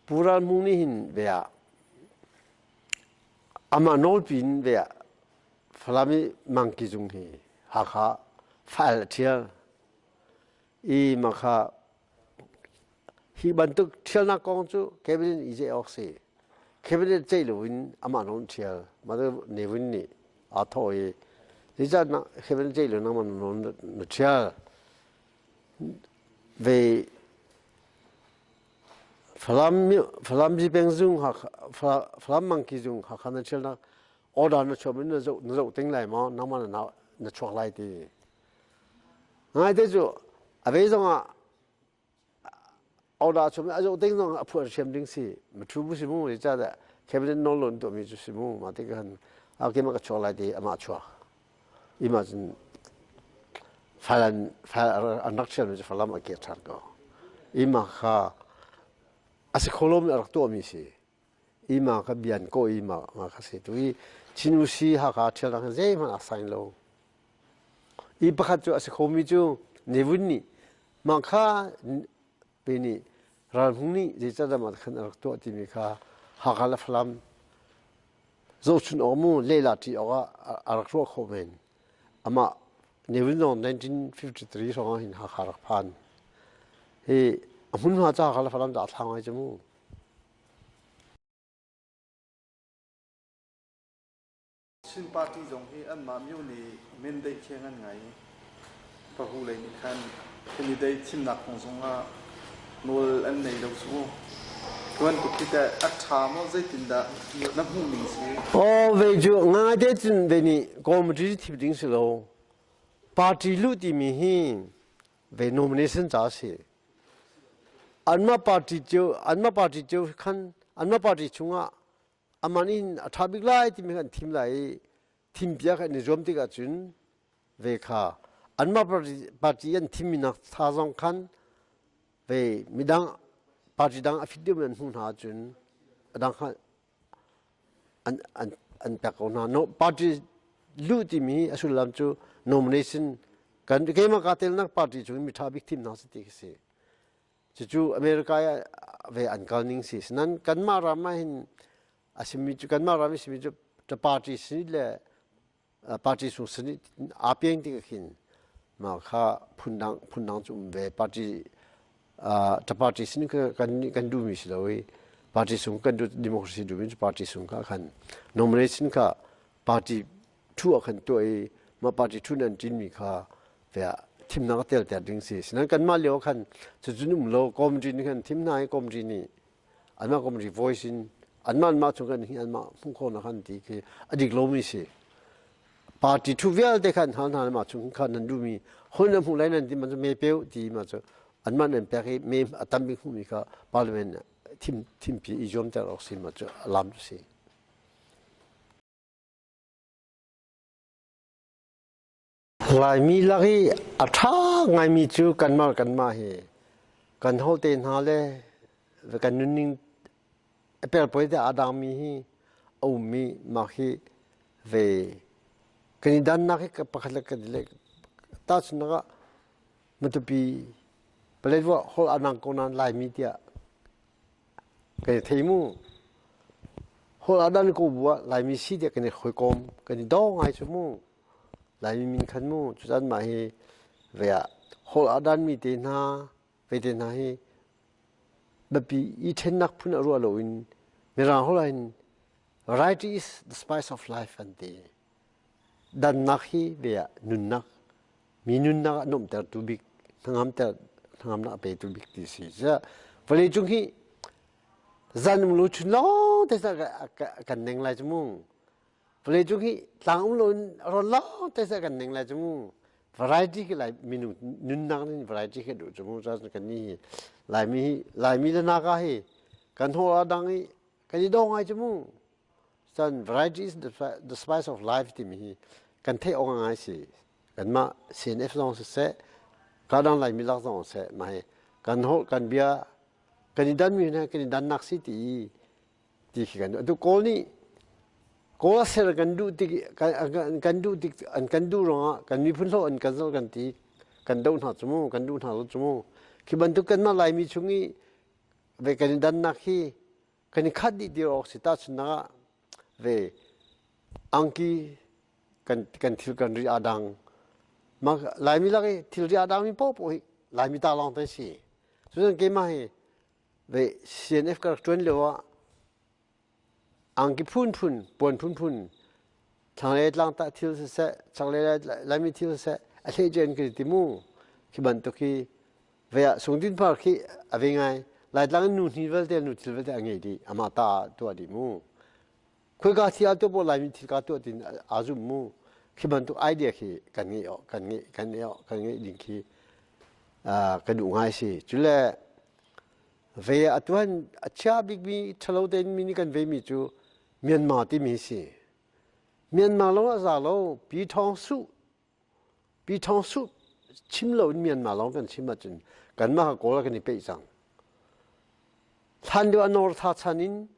Pu Ral Hmung nih hin ve ah amah nawlpi in ve ah Falam i Mangki zung hi Hakha file a ṭhial i mah kha hi bantuk ṭhialnak kong cu cabinet i ceih awk si. Cabinet ceih loin amah nawn ṭhial. Mah cu Ne Win nih aa thawh i zeicah cabinet ceih lo nangmah nawn na ṭhial. Ve Falam Falam Zipeng zung Falam Mangki zung Hakha na ṭhialnak order na chuah na zoh na zoh ting lai maw nangmah na na chuak lai ti ngaite cu a ve zong ah order chuah a zoh ting zong a phuah thiam ding si mathu bu si mu ni cha da cabinet non lon to mi cu si mu ma ti kan a ke ma ka chuak lai ti ama chuak ima cun falan an rak thiam mi cu falam a ke than ko ima kha a si kholom a rak tuah mi si Ima ka bian ko i ma ma ka si tu i Chin Usi Hakha ṭhial dang zeihmanh a sign lo. I pakhat cu a si khomi cu Ne Win nih mah kha pe nih ralhmung nih zeicahdah mah khan a rak tuah timi kha Hakha le Falam zohchun awk mu lehla ṭi awk ah a rak ruah khawh men. Amah Ne Win zong 1953 hrawng ah hin Hakha rak phan. Hi a hmunhma ca Hakha le Falam dah a thla ngai cu mu. Chin party zong hi anmah myo nih mandate khi an ngai i pahu lei nih khan candidate thimnak kong zongah nawl an nei lo cu. Bantuk hi teh a ṭha maw zeitindah na hmuh ning si? Aw ve cu ngaite cun ve nih committee thim ding si lo. Party luh timi hi ve nomination ca si. Anmah party cio anmah party cio khan anmah party chungah aman in a ṭha bik lai timi kan thim lai i thimpiak an i zuam tikah cun ve kha anmah party an thimmi nak tha zong khan ve midang party dang a fit deuhmi an hmuh hna ahcun a dang kha an an an pek ko hna. No, party luh timi a sullam cu nomination kan keimah kaa telnak party chung mi ṭha bik thimnak si ti khi si. Cucu America ah ve an kal ning si. Sinan kanmah ram ah hin a simi cu kanmah ram i simi cu party si le party sung sin aa piang tik khin mah kha phundang phundang cu um ve party ta party sin kan kan duhmi si lo i party sung kan duh democracy duhmi cu party sung kha khan nomination kha party thu ah khan tuah i mah party thu nan ṭinmi kha ve thimnak a tel ter ding si sinan kanmah lio khan cucun um lo committee nih khan thim hna i committee nih anmah committee voice in anmah anmah chung kan hi anmah hmuh khawhnak kan ti khi a dik lomi si party thu vialte khan hal hna mah chung khan nan duhmi hoi nan hmuh lai nan ti man cu me peu ti ma cu anmah nan pek i me a tam bik hmuhmi kha parliament thim thimpi i zuamter awk si ma cu lam cu si. Laimi lak i a ṭha ngaimi cu kanmah kanmah hi kan holh te hna le kan nunning a pelpawi te aa dangmi hi a ummi mah hi ve kan i dannak hi pakhat le kan i le tahchunhnak ah Matupi Paletwa holh aa dang ko nain Laimi tiah kan i thei mu. Holh aa dan ko bu ah Laimi si tiah kan i hawikom kan i daw ngai cu mu. Laimi min khan mu cucan mah hi ve ah holh aa danmi te hna ve te hna hi biapi i ṭhennak phun a ruah loin Mirang holh ah hin variety is the spice of life an ti. Dannak hi ve ah nunnak mi nunnak a nuamhtertu bik hnangamter hnangamnak a petu bik ti si. Vawlei cung hi zan um lu chun lawng te kan neng lai cu mu. Vawleicung hi tlang um loin rawn lawng te seh kan ning lai cu mu. Variety khi lai minung nunnak nih variety khi duh cu mu. Cun kan ni hi Laimi hi Laimi le Naga hi kan haw a dang i kan i daw ngai cu mu. Cun variety is the spice of life timi hi kan theih awk ngai si. Kanmah CNF zong siseh, kadang Laimi lak zong seh, mah hi kan holh kan bia kan i danmi hna kan i dannak si ti i ti khi kan atu Kawl nih Kawl a ser kan duh tik kan duh tik an kan duh ruangah kan miphun hlawh an kan zoh kan ti kan doh hna cu mu kan duh hna lo cu mu khi bantuk kanmah Laimi chung i ve kan i dannak hi kan i khat dih dir awk si tahchunhnak ah ve angki kan kan thil kan ri aa dang mah Laimi lak i thil ri aa dangmi paohpaoh hi Laimi ta lawng te si cucun keimah hi Ve CNF ka rak ṭuan lio ah angki phunphun, puan phunphun, thlanglei tlangtah thil siseh, chaklei Laimi thil siseh, a hleice in ka ti mu. Khi bantuk hi ve ah Sungtin Par khi a ve ngai. Laitlang in nu hni vialte, nu thil vialte a ngei dih. Amah ta ah tuah dih mu. Khoika thil ah tuah paoh Laimi thil ka tuah tin aa zum mu. Khi bantuk idea khi kan ngeih awk, kan ngeih, kan ngeih awk, kan ngeih ding khi ka duh ngai si. Cule ve ah atuan a chia bikmi ṭhalo tein mi nih kan vemi cu Myanmar timi si. Myanmar lawng a za lo, Pi Thawng Suh Pi Thawng Suh chim lo in Myanmar lawng kan chim ahcun kanmah kha Kawl ah kan i peih cang. Hlan deuh a nawr tha chan in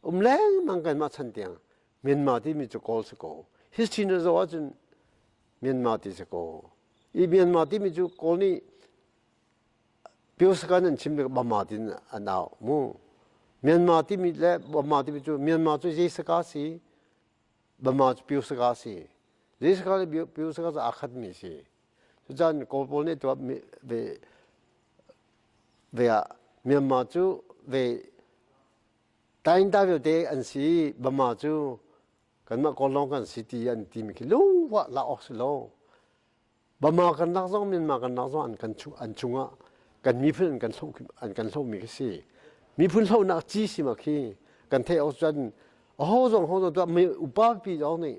um lengmang kanmah chan tiang Myanmar timi cu Kawl si ko. History na zoh ahcun Myanmar ti si ko. I Myanmar timi cu Kawl nih Pyosaka nan chim bik Bama tin an au mu. Myanmar timi le Bama timi cu Myanmar cu zei saka si, Bama cu Pyosaka si. Zei saka le Pyosaka cu aa khatmi si. Cucan Kawl pawl nih tuah ve ve ah Myanmar cu ve Tainta vialte an si, Bama cu kanmah Kawl lawng kan si ti an timi khi lungwah la awk si lo. Bama kan lak zong Myanmar kan lak zong an kan an chungah kan miphun an kan hloh an kan hlohmi khi si. Miphun hlohnak ci si ma khi kan theih awk cun aho zong ho zong tuah mi upa pi zong nih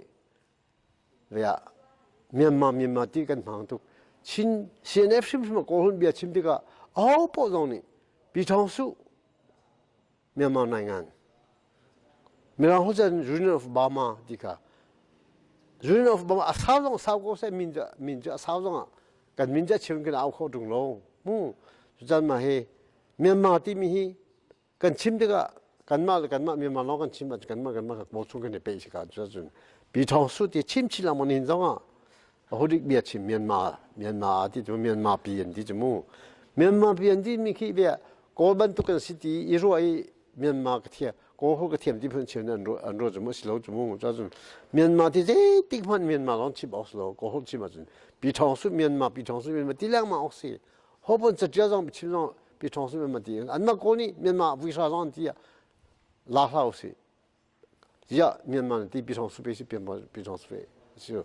vea Myanmar Myanmar ti kan hmang tuk. Chin CNF hrimhrim Kawl bia chim tikah aho poh zong nih Pi Thawng Su Myanmar nai ngan Mirang ho cun Union of Burma ti kha Union of Burma a sau zong sau ko seh min cu min cu a sau zong ah kan min cu a chim kan au kho tung lo mu cucan mah hi Myanmar timi hi kan chim tikah kanmah le kanmah Myanmar lawng kan chim ahcun kanmah kanmah ka kawl chung kan i peih si ka cun Pi Thawng Su ti chim chin lengmang nihin zong ah ahodik bia chim Myanmar Myanmar ti cu Myanmar pi an ti cu mu Myanmar pi an ti mi khi bia Kawl bantuk kan si ti i ruah i Myanmar ka thiam Kawl ho ka thiam ti phun chim an ruah an ruah cu mu si lo cu mu cun Myanmar ti zeitik hmanh Myanmar lawng chim awk si lo Kawl ho chim ahcun Pi Thawng Su Myanmar Pi Thawng Su Myanmar ti lengmang awk si ho pon catial zong chim zong Pi Thawng Su Myanmar ti anmah Kawl nih Myanmar vuihra zong an ti ah la hlah usih. Ziah Myanmar ti Pi Thawng Su pe si Pi Thawng Su pe si.